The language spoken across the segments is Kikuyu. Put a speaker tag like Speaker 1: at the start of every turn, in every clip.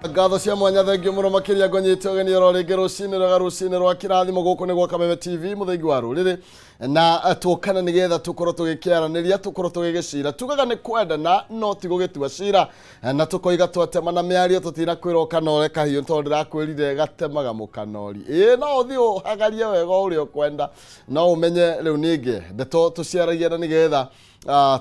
Speaker 1: Ngatho cia mwanya, thengio mũno makĩria. Ngonyite ũgeni oro rĩngĩ rũcinĩ rwega, rũcinĩ rwa kĩrathimo. Gũkũ nĩ gwa Kameme TV, mũthingi wa rũrĩrĩ, na tuokana nĩgetha tũkorwo tũgĩkĩaranĩria, tũkorwo tũgĩgĩcira. Tugaga nĩ kwendana no ti gũgĩtua cira, na tũkoiga twatema na mĩario tũtinakwĩra ũkanore kahiũ, tondũ ndĩrakwĩrire gatemaga mũkanori. Ĩĩ, no ũthiĩ ũhagarie wega o ũrĩa ũkwenda, no ũmenye rĩu ningĩ ndeto tũciaragia na nĩgetha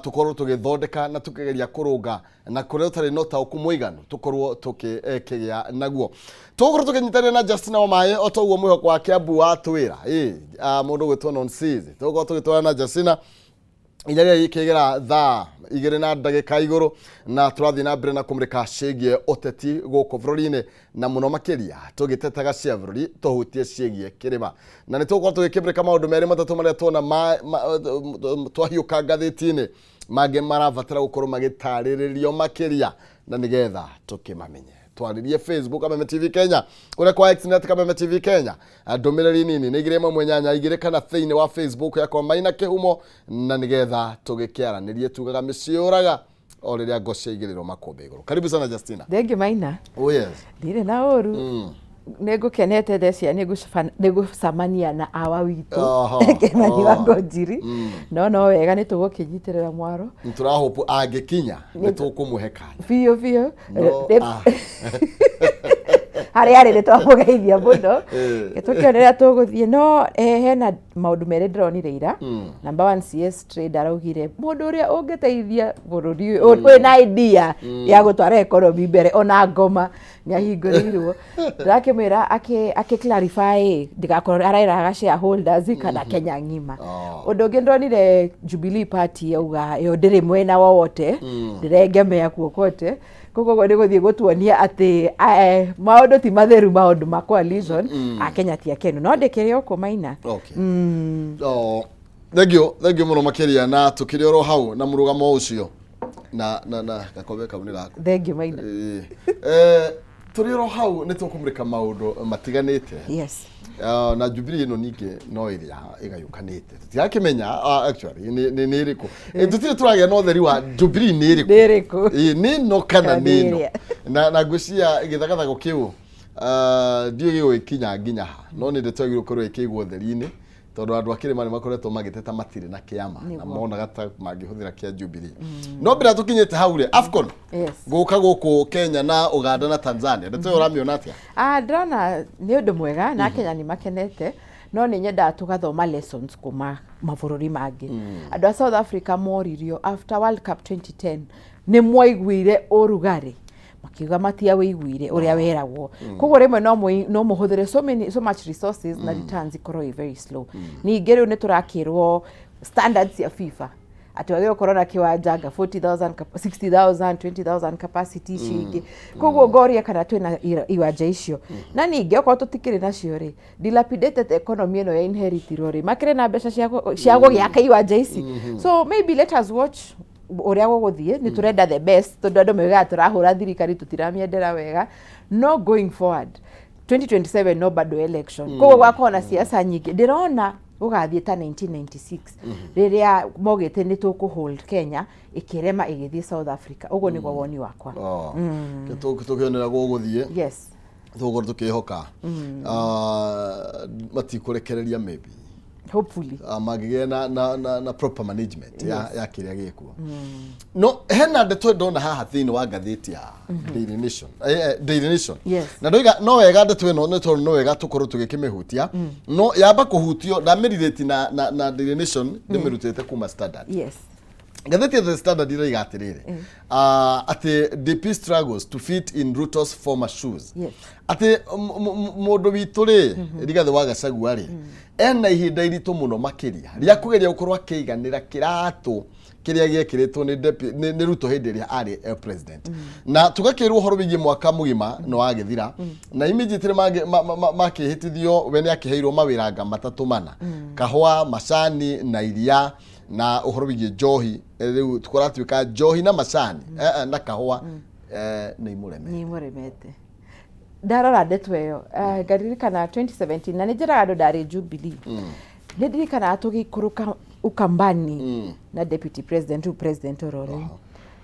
Speaker 1: tũkorwo tũgĩthondeka na tũkĩgeria kũrũnga na kũrĩa ũtarĩ na ũtaũku mũiganu tũkorwo tũkĩgĩa naguo. Tũgũkorwo tũkĩnyitanĩra na Justina Wamaĩ o ta ũguo mwĩhoko wa Kiambu watwĩra. Ĩ mũndũ ũgwĩtwo Nonsizi, tũgũkorwo tũgĩtwarana na Justina inya rĩrĩa ikĩgera thaa 2 na ndagĩka igũrũ, na tũrathiĩ na mbere na kũmũrĩka ciĩgiĩ ũteti gũkũ bũrũri-inĩ, na mũno makĩria tũgĩtetaga cia bũrũri tũhutie ciĩgiĩ kĩrĩma, na nĩ tũgũkorwo tũgĩkĩmũrĩka maũndũ merĩ matatũ marĩa tuona twahiũka ngathĩti-inĩ, mangĩ marabatara gũkorwo magĩtarĩrĩrio makĩria na nĩgetha tũkĩmamenye. Twarĩrie Facebook, Kameme TV Kenya, kũrĩa kwa X net Kameme TV Kenya. Ndũmĩrĩri nini nĩ 218 2 kana thĩinĩ wa Facebook yakwa Maina Kĩhumo, na nĩgetha tũgĩkĩaranĩrie. Tugaga mĩciĩ ũraga o rĩrĩa ngo ciaigĩrĩrwo makũmbĩ igũrũ. Karibu sana, Justina.
Speaker 2: Thengiũ, Maina.
Speaker 1: Oh yes.
Speaker 2: Ndirĩ na ũru. Nĩ ngũkenete thecia nĩ gũcemania na awa witũ Kĩmani wa Ngonjiri. No wega nĩ tũgũkĩnyitĩrĩra mwaro.
Speaker 1: Nĩ tũrahopu angĩkinya nĩ tũkũmũhe kanya.
Speaker 2: Biũ biũ.
Speaker 1: No, ah.
Speaker 2: Harĩa arĩ nĩ twamũgeithia mũno. Tũkĩone ũrĩa tũgũthiĩ, no hena maũndũ merĩ ndĩronire ira. Number one, CS Trade araugire mũndũ ũrĩa ũngĩteithia bũrũri ũyũ wĩna idea ya gũtwara economy mbere, ona ngoma nĩ ahingũrĩirwo. Ndĩrakĩmwĩra akĩ clarify ndigakorwo areraga shareholders kana Kenya ng'ima. Ũndũ ũngĩ ndonire, Jubilee Party yauga yo ndĩrĩ mwena wowote, ndĩrengemea kuokote. Koguo ũguo nĩ gũthiĩ gũtuonia atĩ maũndũ ti matheru, maũndũ ma coalition, Akenya ti akenu. No ndĩkĩrĩ o kũmaina.
Speaker 1: Okay. Oh, thengio, thengio mũno makĩria, na tũkĩrĩ oro hau na mũrũgamo ũcio na gakombe kau nĩ gaku.
Speaker 2: Thengiũ, Maina.
Speaker 1: Ĩĩ. Tũrĩ oro hau nĩ tũkũmũrĩka maũndũ matiganĩte. Na Jubilee ĩno ningĩ no ĩrĩa ĩgayũkanĩte, tũtirakĩmenya actually nĩ ĩrĩkũ. Tũtirĩ tũragĩa na ũtheri wa Jubilee nĩ ĩrĩkũ.
Speaker 2: Nĩ ĩrĩkũ.
Speaker 1: Ĩĩ, nĩ ĩno kana
Speaker 2: Kana
Speaker 1: nĩ
Speaker 2: nĩ
Speaker 1: ĩno
Speaker 2: ĩrĩa.
Speaker 1: Na ngwĩciria gĩthagathago kĩu ndiũĩ gĩgũgĩkinya nginya ha, no nĩ ndeto yagĩrĩirwo gũkorwo ĩkĩigwo ũtheri-inĩ, tondũ andũ a kĩrĩma nĩ makoretwo magĩteta matirĩ na kĩama na monaga ta mangĩhũthĩra kĩa Jubilee. No mbere ya tũkinyĩte hau rĩ, AFCON gũka gũkũ Kenya na Uganda na Tanzania, ndeto ĩyo ũramĩona atĩa?
Speaker 2: Ah, ndĩrona nĩ ũndũ mwega na Akenya nĩ makenete, no nĩ nyendaga tũgathoma lessons kuma mabũrũri mangĩ. Andũ a South Africa moririo after World Cup 2010, nĩ mwaiguire ũrugarĩ? Makiuga matiawĩiguire ũrĩa weragwo. Koguo rĩmwe no mũhũthĩre so many, so much resources na returns ikorwo i very slow. Ningĩ rĩu nĩ tũrakĩrwo standards ya FIFA atĩ wagĩrĩirwo gũkorwo na kĩwanja nga 40,000, 60,000, 20,000 capacity icio ingĩ. Koguo ngoria kana twĩna iwanja icio, na ningĩ okorwo tũtikĩrĩ nacio rĩ, dilapidated economy ĩno ya inheritirwo rĩ, makĩrĩ na mbeca cia gũgĩaka iwanja ici? So maybe let us watch ũrĩa gũgũthiĩ. Nĩ tũrenda the best, tondũ andũ maugaga tũrahũra thirikari, tũtiramĩendera wega, no going forward 2027 no bado election, koguo gwakorwo na siasa nyingĩ. Ndĩrona gũgathiĩ ta 1996 rĩrĩa mogĩte nĩ tũkũ Kenya ĩkĩrema ĩgĩthiĩ South Africa. Ũguo nĩguo woni wakwa.
Speaker 1: Oh. Tũkĩonera gũgũthiĩ. Tũgũkorwo tũkĩhoka matikũrekereria maybe.
Speaker 2: Hopefully.
Speaker 1: Mangĩgĩa na proper management ya kĩrĩa gĩkuo. No hena ndeto ndona haha thĩinĩ wa ngathĩti ya Daily Nation, Daily Nation. Na ndoiga no wega ndeto ĩno nĩ tondũ no wega tũkorwo tũgĩkĩmĩhutia, no yamba kũhutio ndamĩrirĩti na Daily Nation, ndĩmĩrutĩte kuma Standard. Ngathĩti ya The Standard ĩroiga atĩrĩrĩ, atĩ DP struggles to fit in Ruto's former shoes. Atĩ mũndũ witũ rĩ, Rigathĩ wa Gachagua rĩ, ena ihinda iritũ mũno makĩria rĩa kũgeria gũkorwo akĩiganĩra kĩratũ kĩrĩa gĩekĩrĩtwo nĩ Ruto hĩndĩ ĩrĩa arĩ president. Na tũgakĩrwo ũhoro wĩgiĩ mwaka mũgima nĩ wagĩthira na immediately makĩhĩtithio, we nĩ akĩheirwo mawĩranga matatũ mana: kahũa, macani na iria, na ũhoro wĩgiĩ njohi. Rĩu kũratuĩka njohi na macani na kahũa nĩ imũremete.
Speaker 2: Nĩ imũremete. Ndarora ndeto ĩyo ngaririkana 2017, na nĩ njĩraga andũ ndarĩ Jubilee. Nĩ ndirikanaga tũgĩikũrũka Ukambani na deputy president, rĩu president oro rĩu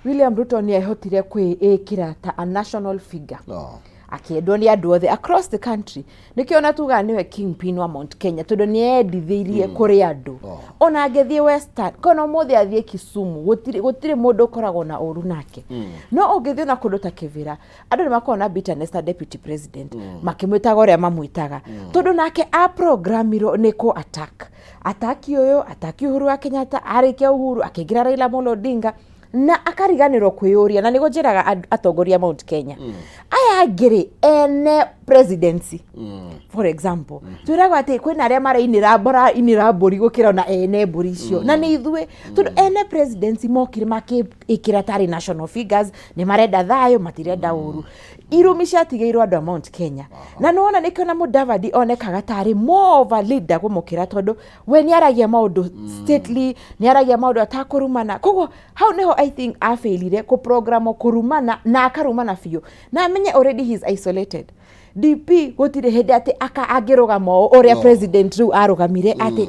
Speaker 2: William Ruto, nĩ ehotire kwĩĩkĩra ta a national figure.
Speaker 1: No.
Speaker 2: Akĩendwo nĩ andũ othe across the country. Nĩkĩo ona tugaga nĩwe kingpin wa Mount Kenya, tondũ nĩ endithĩirie kũrĩ andũ. Ona angĩthiĩ Western kana ũmũthĩ athiĩ Kisumu, gũtirĩ mũndũ ũkoragwo na ũru nake. No ũngĩthiĩ ona kũndũ ta Kĩbĩra, andũ nĩ makoragwo na bitterness ta deputy president, makĩmwĩtaga ũrĩa mamwĩtaga, tondũ nake aprogramirwo nĩ kũ attack ataki ũyũ, ataki Uhuru wa Kenyatta. Arĩkia Uhuru, akĩingĩra Raila Amolo Odinga na akariganĩrwo kwĩyũria. Na nĩguo njĩraga atongoria a Mount Kenya aya angĩ rĩ, ene presidency, for example, twĩragwo atĩ kwĩna arĩa marainĩra marainĩra mbũri gũkĩra ona ene mbũri icio, na nĩ ithuĩ, tondũ ene presidency mokire makĩĩkĩra tarĩ national figures, nĩ marenda thayũ, matirenda ũru. Irumi ciatigĩirwo andũ a Mount Kenya. Na nĩwona nĩkĩo na Mudavadi onekaga tarĩ more of a leader gũmũkĩra, tondũ we nĩ aragia maũndũ stately, nĩ aragia maũndũ atakũrumana. Koguo hau nĩho I think afailire kũprogramwo kũrumana, na akarumana biũ, na amenye already he is isolated. DP gũtirĩ hĩndĩ atĩ aka angĩrũgama ũũ ũrĩa president rĩu arũgamire, atĩ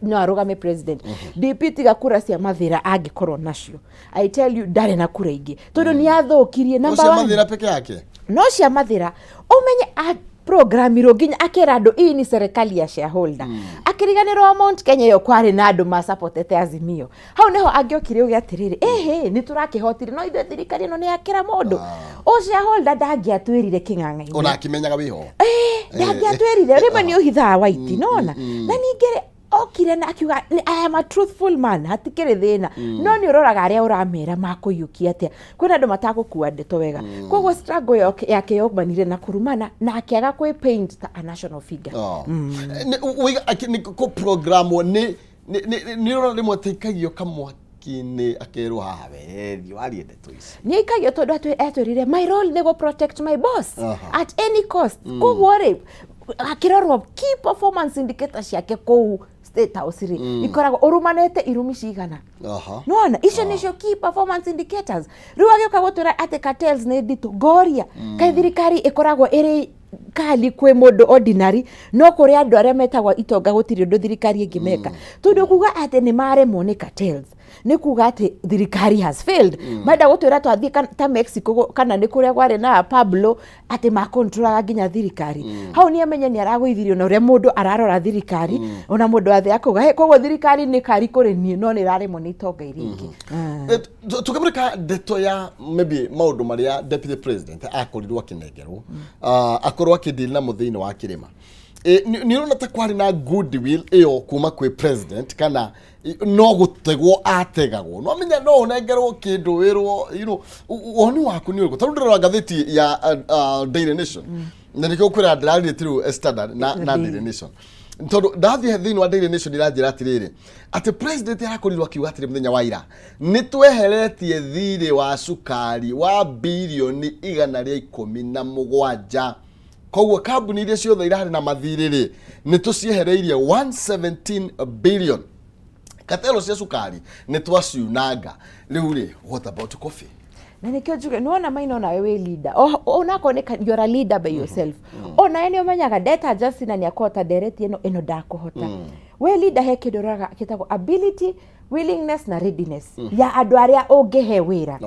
Speaker 2: no arũgame president. DP tiga kura cia Mathĩra angĩkorwo nacio, I tell you, ndarĩ na kura ingĩ, tondũ nĩ athũkirie number
Speaker 1: ũcio
Speaker 2: one.
Speaker 1: Mathĩra peke yake.
Speaker 2: No cia Mathĩra, ũmenye a programirwo nginya akĩra andũ hii ni serikali ya shareholder, akĩriganĩrwo Mount Kenya ĩyo kwarĩ na andũ masapotete Azimio. Hau nĩho angĩokire uge atĩrĩrĩ, ĩhĩ, nĩ tũrakĩhotire, no ithuĩ thirikari ĩno nĩ yakĩra mũndũ o shareholder, ndangĩatwĩrire kĩng'ang'a-inĩ.
Speaker 1: Ona akimenyaga wĩho.
Speaker 2: Ndangĩatwĩrire. Rĩmwe nĩ ũhithaga waiti nona. Na ningĩ rĩ, okire na akiuga, "I am a truthful man, hatikĩrĩ thĩna." No nĩ ũroraga arĩa ũramera makũiyũkia atĩa. Kwĩna andũ matagũkua ndeto wega. Koguo struggle yake yaumanire na kũrumana na akĩaga kwĩ paint ta a national figure.
Speaker 1: Oh. Wĩiga nĩ kũprogramwo nĩ ũrona rĩmwe taikagio kamwaki-inĩ, akerwo haha, we thiĩ warie ndeto ici.
Speaker 2: Nĩ aikagio tondũ atwĩrire, "My role nĩ gũ protect my boss at any cost." Koguo rĩ, akĩrorwo key performance indicator ciake kũu State House rĩ, ikoragwo ũrumanĩte irumi cigana. Nona icio nĩcio key performance indicators. Rĩu agĩũka gũtwĩra atĩ cartels nĩ nditũ, ngoria kaĩ thirikari ĩkoragwo ĩrĩ kali kwĩ mũndũ ordinary, no kũrĩ andũ arĩa metagwo itonga gũtirĩ ũndũ thirikari ĩngĩmeka? Tondũ kuga atĩ nĩ maremwo nĩ cartels nĩ kuga atĩ thirikari has failed. Menda gũtwĩra twathiĩ ta Mexico kana nĩ kũrĩa kwarĩ na Pablo, atĩ makontrolaga nginya thirikari. Hau nĩ amenye nĩ aragũithirio na ũrĩa mũndũ ararora thirikari, ona mũndũ athiĩ akauga, "Hey, koguo thirikari nĩ kari kũrĩ niĩ, no nĩ ĩraremwo nĩ itonga iria ingĩ."
Speaker 1: Tũkĩmũrĩka ndeto ya maybe maũndũ marĩa deputy president akorirwo akĩnengerwo, akorwo akĩdeal namo thĩinĩ wa kĩrĩma. Nĩ ũrona ta kwarĩ na goodwill ĩyo kuma kwĩ president, kana no gũtegwo ategagwo? No menya no ũnengerwo kĩndũ wĩrwo, woni waku nĩ ũrĩkũ? Tondũ ndĩrora ngathĩti ya Daily Nation, na nĩkĩo kwĩra ndĩrarire tiru Standard na Daily Nation, tondũ ndathiĩ thĩinĩ wa Daily Nation iranjĩra atĩrĩrĩ, atĩ president arakorirwo akiuga atĩrĩ mũthenya wa ira, nĩ tweheretie thirĩ wa cukari wa birioni 117. Koguo kambuni iria ciothe irarĩ na mathirĩ rĩ, nĩ tũciehereirie 117 billion. Katero cia cukari nĩ twaciunanga. Rĩu rĩ, what about coffee?
Speaker 2: Na nĩkĩo njuge, nĩwona Maina, onawe wĩ leader. Onakorwo nĩ you're a leader by yourself, onawe nĩ ũmenyaga ndeta Justina nĩ akũhota ndereti ĩno, ĩno ndakũhota. We leader, he kĩndũ ũroraga kĩtagwo ability, willingness na readiness ya andũ arĩa ũngĩhe wĩra.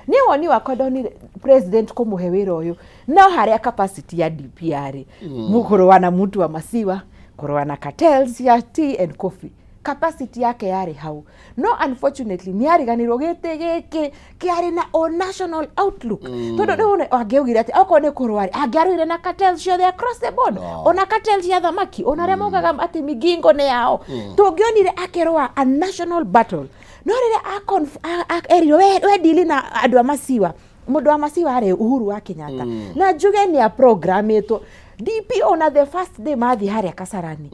Speaker 2: Niĩ woni wakwa, ndonire president kũmũhe wĩra ũyũ, no harĩa capacity ya DP yarĩ kũrũa na mtu wa masiwa, kũrũa na cartels ya tea and coffee, capacity yake yarĩ hau. No unfortunately nĩ ariganĩrwo gĩtĩ gĩkĩ kĩarĩ na o national outlook, tondũ rĩu angĩaugire atĩ okorwo nĩ kũrũa rĩ, angĩarũire na cartels ciothe across the board, ona cartels cia thamaki, ona arĩa maugaga atĩ migingo nĩ yao. Tũngĩonire akĩrũa a national battle. No rĩrĩa erirwo we deal na andũ a maciwa, mũndũ wa maciwa arĩ Uhuru wa Kenyatta. Na njuge nĩ aprogramitwo DP. Ona the first day mathiĩ harĩa Kasarani,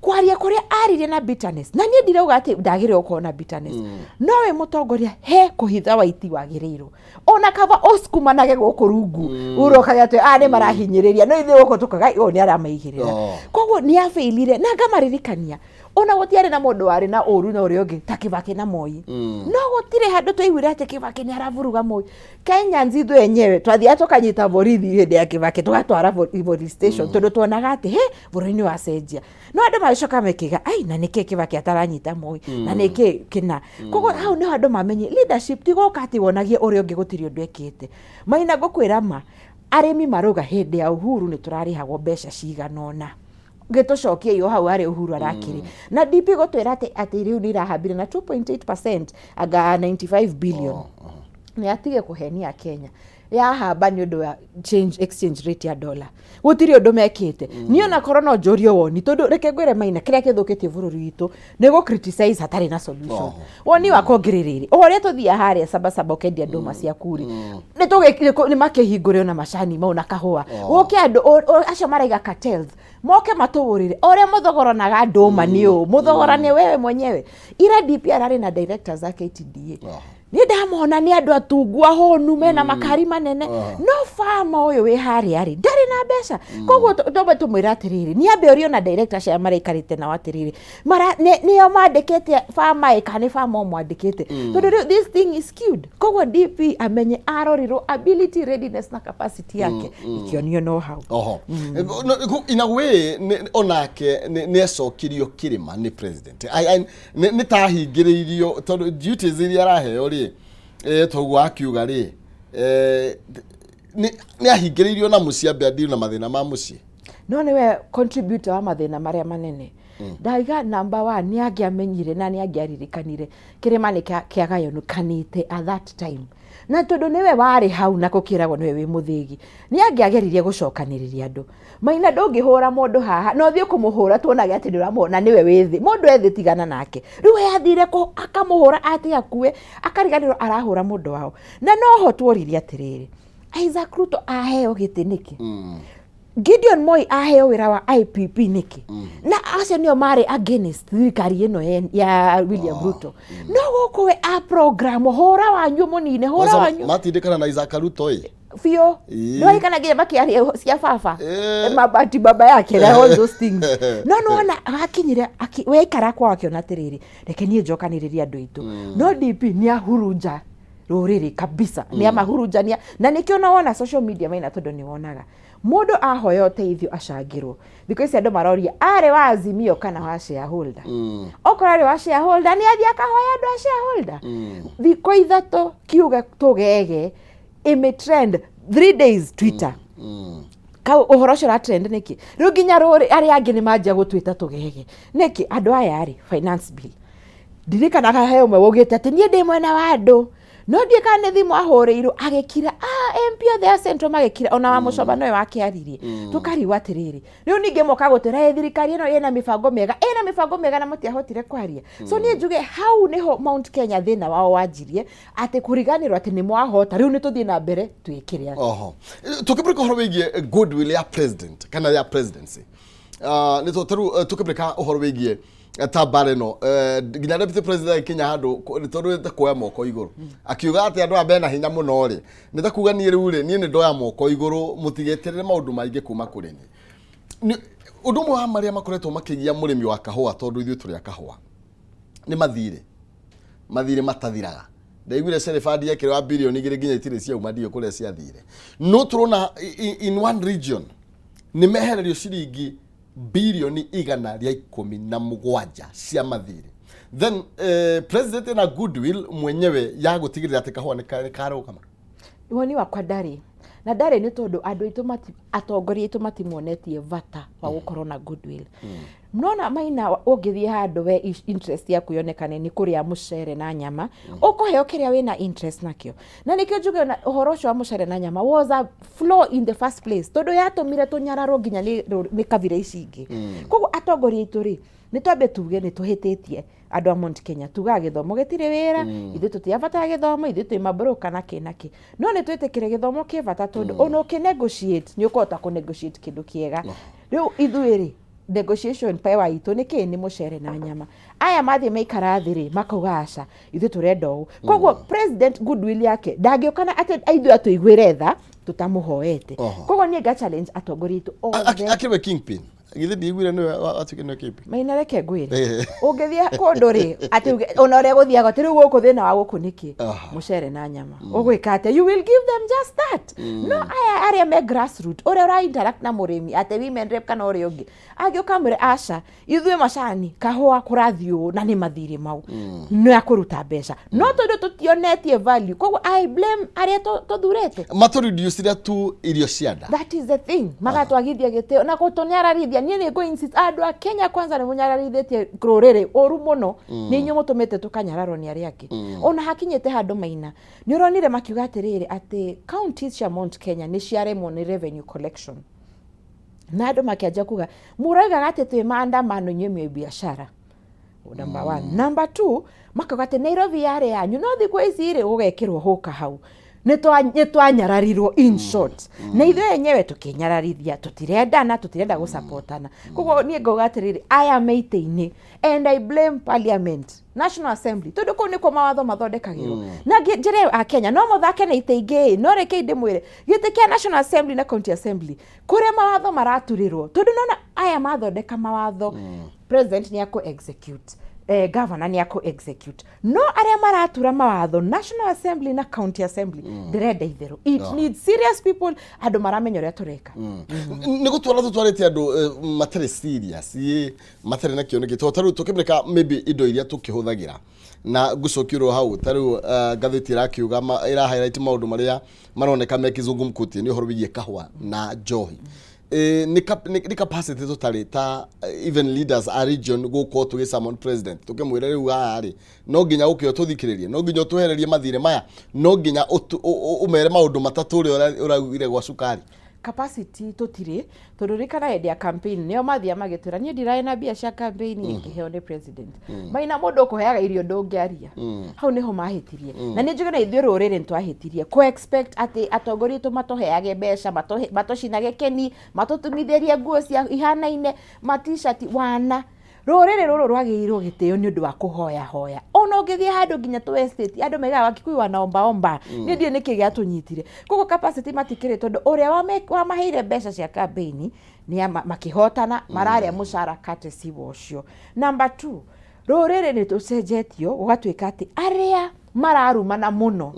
Speaker 2: kwaria kũrĩa aririe na bitterness, na niĩ ndirauga atĩ ndagĩrĩirwo gũkorwo na bitterness, no wĩ mũtongoria he kũhitha waiti wagĩrĩirwo, ona kaba ũcukumanage gũkũ rungu, ũrokaga atĩ aya nĩ marahinyĩrĩria, no ithuĩ gũkũ tũkaga ũyũ nĩ aramaigĩrĩra. Koguo nĩ abailire. Na ngamaririkania ona gũtiarĩ na mũndũ warĩ na ũru na ũrĩa ũngĩ ta Kibaki na Moi, no gũtirĩ handũ twaiguire atĩ Kibaki nĩ araburuga Moi. Kenyans ithuĩ enyewe twathiaga tũkanyita borithi hĩndĩ ya Kibaki, tũgatwara police station, tondũ tuonaga atĩ he bũrũri nĩ wacenjia. No andũ magĩcoka mekiga, ai, na nĩkĩ Kibaki ataranyita Moi, na nĩkĩ kĩna? Koguo hau nĩho andũ mamenye leadership ti gũka atĩ wonagie ũrĩa ũngĩ gũtirĩ ũndũ ekĩte. Maina, ngũkwĩra ma, Arĩmi marauga hĩndĩ ya Uhuru nĩ tũrarĩhagwo mbeca cigana ũna, gĩtũcokie o hau harĩ Uhuru arakĩrĩ na DP gũtwĩra atĩ rĩu nĩ irahambire na 2.8% anga 95 billion. Nĩ atige kũhenia Kenya, yahamba nĩ ũndũ wa change exchange rate ya dollar, gũtirĩ ũndũ mekĩte. Niĩ ona korwo no njũrio woni, tondũ reke ngwĩre Maina, kĩrĩa kĩthũkĩtie bũrũri witũ nĩ gũ criticize hatarĩ na solution. Woni wakwa ũngĩrĩrĩrĩ o ũrĩa tũthiaga harĩa Sabasaba ũkendia ndũma ciaku rĩ, nĩ makĩhingũre ona macani mau na kahũa, gũke andũ acio maraiga cartels moke matũgũrĩre o ũrĩa mũthogoranaga ndũma. Nĩ ũũ mũthogora nĩ wewe mwenyewe. Ira DP ararĩ na directors a KTDA. Niĩ ndamona nĩ andũ atungu ahũnu mena makari manene, no farmer ũyũ wĩ harĩa rĩ ndarĩ na mbeca. Koguo twambe tũmwĩre atĩrĩrĩ, nĩ ambe orio na director acio maraikarĩte nao atĩrĩrĩ, nĩo mandĩkĩte farmer ĩ kana nĩ farmer ũmwandĩkĩte, tondũ rĩu this thing is skewed. Koguo DP amenye arorirwo ability, readiness na capacity yake ikĩonio no hau.
Speaker 1: Oho. No, in a way onake nĩ acokirio kĩrĩma nĩ president. Nĩ ta ahingĩrĩirio tondũ duties iria araheo rĩ, toguo akiuga rĩ, nĩ ahingĩrĩirio na mũciĩ ambe andiru na mathĩna ma mũciĩ.
Speaker 2: No nĩwe contributor wa mathĩna marĩa manene. Ndaiga number one nĩ angĩamenyire na nĩ angĩaririkanire kĩrĩma nĩ kĩagayũkanĩte at that time, na tondũ nĩwe warĩ hau na gũkĩragwo nĩwe wĩ mũthĩgi, nĩ angĩageririe gũcokanĩrĩria andũ. Maina, ndũngĩhũra mũndũ haha na ũthiĩ kũmũhũra tuonage atĩ ndũramũhũra nĩwe wĩ thĩ. Mũndũ ethĩ tigana nake. Rĩu we athire akamũhũra atĩ akue, akariganĩrwo arahũra mũndũ wao. Na noho tuoririe atĩrĩrĩ, Isaac Ruto aheo gĩtĩ nĩkĩ? Gideon Moi aheo wĩra wa IPP nĩkĩ? Na acio nĩo marĩ against thirikari ĩno ya William Ruto. No gũkũ we a program hũra wanyu mũnine, hũra
Speaker 1: Kwanza
Speaker 2: wanyu.
Speaker 1: Matindĩkana na Isaac Ruto ĩ.
Speaker 2: Biũ. Nĩwarikana nginya makĩaria cia baba, mabati baba yake na all those things. No nĩwona akinyire weikara kwao akĩona atĩrĩrĩ, reke niĩ njokanĩrĩrie andũ aitũ. No DP nĩ ahurunja rũrĩrĩ kabisa, nĩ amahurunjania, na nĩkĩo na wona social media, Maina, tondũ nĩ wonaga mũndũ ahoya ũteithio acangĩrwo. Thikũ ici andũ maroria arĩ wa Azimio kana wa shareholder. Okorwo arĩ wa shareholder, nĩ athiĩ akahoya andũ a shareholder. Thikũ 3 kiuga tũgege ĩmĩ trend 3 days Twitter. Kau ũhoro ũcio ũra trend nĩkĩ? Rĩu nginya rũrĩ arĩa angĩ nĩ manjia gũtwĩta tũgege nĩkĩ? Andũ aya rĩ, finance bill, ndirikanaga he ũmwe waugĩte atĩ niĩ ndĩ mwena wa andũ, no ndiĩ kana nĩ thimũ ahũrĩirwo agĩkira. MP othe a Central magĩkira, ona wa Mũcoba nowe wakĩaririe. Tũkarigwo atĩrĩrĩ, rĩu ningĩ moka gũtwĩra, "Ĩ, thirikari ĩno ĩna mĩbango mĩega, ĩna mĩbango mĩega," na mũtiahotire kwaria. So niĩ njuge hau nĩho Mount Kenya thĩna wao wanjirie, atĩ kũriganĩrwo atĩ nĩ mwahota, rĩu nĩ tũthiĩ na mbere twĩkĩre atĩ.
Speaker 1: Oho tukĩbũrĩka ũhoro wĩgiĩ goodwill ya president kana ya presidency, nĩ tũ tukĩbũrĩka ũhoro wĩgiĩ ta mbara ĩno, nginya deputy president agĩkinya handũ nĩ tondũ nĩ ta kuoya moko igũrũ akiuga atĩ andũ aya mena hinya mũno rĩ, nĩ ta kuga niĩ rĩu rĩ, niĩ nĩ ndoya moko igũrũ, mũtigeterere maũndũ maingĩ kuma kũrĩ niĩ. Ũndũ ũmwe wa marĩa makoretwo makĩgia mũrĩmi wa kahũa, tondũ ithuĩ tũrĩ a kahũa, nĩ mathirĩ, mathirĩ matathiraga. Ndaiguire Serifandi ekĩrwa 2 birioni nginya itirĩ ciauma, ndiũ kũrĩa ciathire. No tũrona in one region nĩ mehererio ciringi 117 birioni cia mathirĩ. Then president ena goodwill mwenyewe ya gũtigĩrĩra atĩ kahũa nĩ karũgama?
Speaker 2: Woni wakwa ndarĩ na ndarĩ, nĩ tondũ andũ aitũ atongoria aitũ matimuonetie bata wa gũkorwo na goodwill. Nona Maina, ũngĩthiĩ handũ we interest yaku yonekane nĩ kũrĩa mũcere na nyama, ũkũheo kĩrĩa wĩna interest nakĩo. Na nĩkĩo njuge ona ũhoro ũcio wa mũcere na nyama was a flaw in the first place, tondũ yatũmire tũnyararwo nginya nĩ kabira ici ingĩ. Koguo atongoria aitũ rĩ, nĩ twambe tuge nĩ tũhĩtĩtie. Andũ a Mount Kenya tugaga gĩthomo gĩtirĩ wĩra, ithuĩ tũtiabatara gĩthomo, ithuĩ twĩ mabroka na kĩ na kĩ. No nĩ twĩtĩkĩre gĩthomo kĩ bata, tondũ ona ũkĩ negotiate nĩ ũkũhota kũ negotiate kĩndũ kĩega. Rĩu ithuĩ rĩ, negotiation power itũ nĩ kĩ? Nĩ mũcere na nyama. Aya mathiĩ maikara thĩ rĩ, makauga aca, ithuĩ tũrenda ũũ. Koguo president goodwill yake ndangĩũka na atĩ ithuĩ atũiguĩre tha tũtamũhoete. Koguo niĩ nga challenge atongoria aitũ othe.
Speaker 1: Akĩrĩ we kingpin. Githĩ ndiiguire nĩwe watuĩke nĩwe KP?
Speaker 2: Maina, reke ngwĩre. Ũngĩthiĩ kũndũ rĩ, atĩ uge ona ũrĩa gũthiaga atĩ rĩu gũkũ thĩna wa gũkũ nĩkĩ? Mũcere na nyama. Ũgwĩka atĩa? You will give them just that. No aya arĩa me grassroot, ũrĩa ũra interact na mũrĩmi, atĩ women rep kana ũrĩa ũngĩ, angĩũka amwĩre aca, ithuĩ macani kahũa kũrathiĩ ũũ na nĩ mathirĩ mau, nĩ akũruta mbeca. No tondũ tũtionetie value, koguo I blame arĩa tũthurĩte.
Speaker 1: Matũreducire tu irio cia nda.
Speaker 2: That is the thing. Magatwagithia gĩtĩo na gũtũnyararithia. Niĩ nĩ ngũ insist, andũ a Kenya Kwanza nĩ mũnyararithĩtie rũrĩrĩ ũru mũno. Nĩ inyuĩ mũtũmĩte tũkanyararwo nĩ arĩa angĩ. Ona hakinyĩte handũ, Maina, nĩ ũronire makiuga atĩrĩrĩ, atĩ counties cia Mount Kenya nĩ ciaremwo nĩ revenue collection, na andũ makĩanjia kuga mũraugaga atĩ twĩ maandamano, inyuĩ mwĩ biashara, number one. Number two, makauga atĩ Nairobi yarĩ yanyu, no thikũ ici rĩ, gũgekĩrwo hũka hau. Nĩ twanyararirwo in short, na ithuĩ enyewe tũkĩnyararithia. Tũtirendana, tũtirenda gũsapotana. Koguo niĩ ngauga atĩrĩrĩ, aya me itĩ-inĩ, and I blame parliament, National Assembly, tondũ kũu nĩkuo mawatho mathondekagĩrwo. Na njĩre a Kenya no mũthake na itĩ ingĩ, no reke ndĩmwĩre, gĩtĩ kĩa National Assembly na County Assembly, kũrĩa mawatho maraturĩrwo, tondũ nona aya mathondeka mawatho, president nĩ akũ execute, governor nĩ akũ execute, no arĩa maratura mawatho National Assembly na County Assembly, ndĩrenda itherũ, it needs serious people, andũ maramenya ũrĩa tũreka.
Speaker 1: Nĩ gũtwara tũtwarĩte andũ matarĩ serious, ĩ matarĩ na kĩoneki, tondũ tarĩu tũkĩmĩreka maybe indo iria tũkĩhũthagĩra na ngũcokia hau, tarĩu ngathĩti ĩrakiuga ĩra highlight maũndũ marĩa maroneka me kizungumkuti nĩ ũhoro wĩgiĩ kahũa na njohi. Nĩ capacity tũtarĩ ta even leaders a region gũkorwo tũgĩ summon president, tũkĩmwĩra rĩu haha rĩ, no nginya ũkĩo tũthikĩrĩrie, no nginya ũtwehererie mathirĩ maya, no nginya ũmere maũndũ matatũ ũrĩa ũraugire gwa cukari.
Speaker 2: Capacity tũtirĩ, tondũ rikana hĩndĩ ya campaign nĩo mathia magĩtwĩra niĩ ndirarĩ na mbia cia campaign, ngĩheo nĩ president. Maina, mũndũ ũkũheaga irio ndũngĩaria. Hau nĩho mahĩtirie, na nĩ njuge na ithuĩ rũrĩrĩ nĩ twahĩtirie kũ expect atĩ atongoria aitũ matũheage mbeca, matũcinage keni, matũtumithĩrie nguo cia ihanaine, matishati wana. Rũrĩrĩ rũrũ rwagĩrĩirwo gĩtĩo nĩ ũndũ wa kũhoya hoya. Ona ũngĩthiĩ handũ nginya tũ estate, andũ maigaga Wakikuyu wanaombaomba. Niĩ ndiũĩ nĩkĩ gĩatũnyitire. Koguo capacity matikĩrĩ, tondũ ũrĩa wamaheire mbeca cia campaign nĩ makĩhotana, mararĩa mũcara courtesy wa ũcio. Number two, rũrĩrĩ nĩ tũcenjetio gũgatuĩka atĩ arĩa mararumana mũno,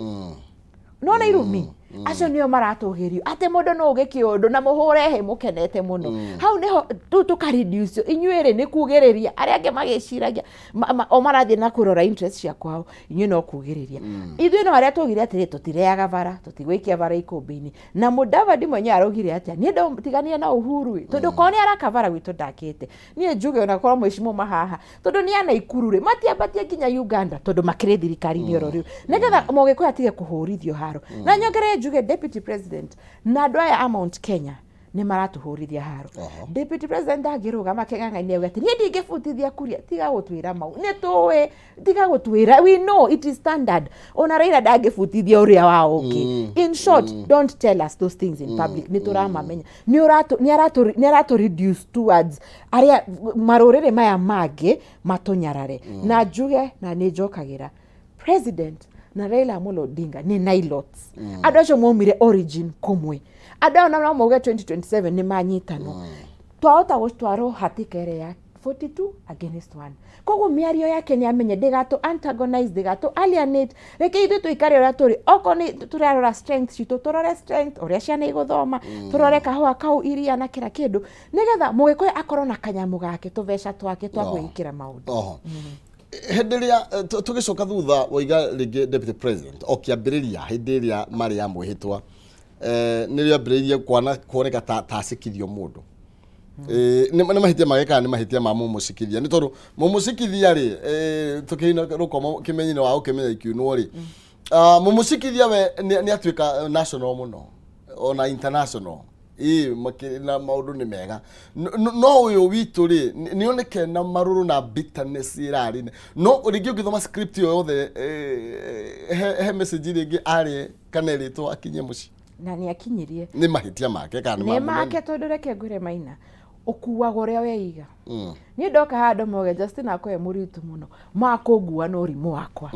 Speaker 2: nona irumi acio nĩo maratũgĩrio, atĩ mũndũ no ũgĩ kĩũndũ na mũhũre hĩ mũkenete mũno. Hau nĩho rĩu tũkareduce. Inyuĩ rĩ, nĩ kugĩrĩria arĩa angĩ magĩciragia o marathiĩ na kũrora interest cia kwao, inyuĩ no kugĩrĩria. Ithuĩ no arĩa tugire atĩrĩ, tũtireaga bara, tũtigũikia bara ikũmbĩ-inĩ. Na Mũdavadi mwenyewe araugire atĩa? Niĩ ndatiganire na Uhuru ĩ, tondũ korwo nĩ araka bara gwitũ ndakĩte. Niĩ njuge ona korwo mheshimiwa mahaha, tondũ nĩ ana Ikuru rĩ, matiambatie nginya Uganda, tondũ makĩrĩ thirikari-inĩ oro rĩu, nĩgetha Mũgĩkũyũ atige kũhũrithio haro. Na nyongerere njuge, deputy president na andũ aya a Mount Kenya nĩ maratũhũrithia haro. Deputy president ndangĩrũgama kĩng'ang'a-inĩ auge atĩ niĩ ndingĩbutithia kuria. Tiga gũtwĩra mau, nĩ tũĩ. Tiga gũtwĩra, we know it is standard. Ona Raila ndangĩbutithia ũrĩa wa ũngĩ. In short, don't tell us those things in public, nĩ tũramamenya. Nĩ aratũ reduce towards arĩa marũrĩrĩ maya mangĩ matũnyarare. Na njuge na nĩ njokagĩra, president na Raila Amolo Odinga nĩ nilots. Andũ acio maumire origin kũmwe. Andũ aya no mauge 2027 nĩ manyitanwo, twahota gũtwarwo hatĩka ĩrĩa ya 42 against 1. Koguo mĩario yake nĩ amenye ndĩgatũ antagonize, ndĩgatũ alienate. Reke ithuĩ tũikare ũrĩa tũrĩ. Okorwo nĩ tũrarora strength citũ, tũrore strength ũrĩa ciana igũthoma, tũrore kahũa kau, iria na kĩra kĩndũ, nĩgetha Mũgĩkũyũ akorwo na kanyamũ gake, tũbeca twake twa kwĩĩkĩra maũndũ.
Speaker 1: Oho hĩndĩ ĩrĩa tũgĩcoka thutha, waiga rĩngĩ deputy president o kĩambĩrĩria, hĩndĩ ĩrĩa marĩ ya mwĩhĩtwa, nĩrĩo ambĩrĩirie kwana kuoneka ta acikithio mũndũ. Nĩ mahĩtia make kana nĩ mahĩtia ma mũmũcikithia? Nĩ tondũ mũmũcikithia rĩ, tũkĩina rũkomo kĩmenyi-inĩ wa gũkĩmenya ikiunwo rĩ, mũmũcikithia we nĩ atuĩka national mũno, ona international ĩ na maũndũ nĩ mega. No ũyũ witũ rĩ, nĩ oneke na marũrũ na bitterness ĩrarĩ. No rĩngĩ ũngĩthoma script ĩyo yothe, he message rĩngĩ arĩ kana ĩrĩtwo akinyie mũciĩ.
Speaker 2: Na nĩ akinyirie.
Speaker 1: Nĩ mahĩtia make kana nĩ
Speaker 2: nĩ
Speaker 1: ma mũnene?
Speaker 2: Make, tondũ reke ngwĩre, Maina, Ũkuaga ũrĩa weiga. Niĩ ndoka haha andũ mauge Justin akwa e mũritũ mũno, makũngua na ũrimũ wakwa.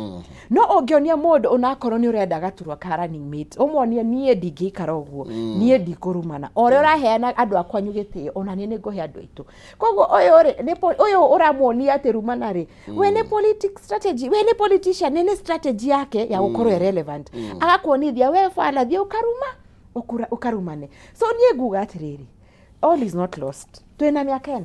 Speaker 2: No ũngĩonia mũndũ onakorwo nĩ ũrenda gaturwa ka running mate, ũmuonie niĩ ndingĩikara ũguo, niĩ ndikũrumana. O ũrĩa ũraheana andũ a kwanyu gĩtĩo, ona niĩ nĩngũhe andũ aitũ. Koguo ũyũ rĩ, ũyũ ũramuonia atĩ rumana rĩ, we nĩ politics strategy, we nĩ politician, nĩ strategy yake ya gũkorwo e relevant. Agakuonithia we bana thiĩ ũkaruma, ũkarumane. So niĩ nguga atĩrĩrĩ, all is not lost. Twĩna mĩaka 4.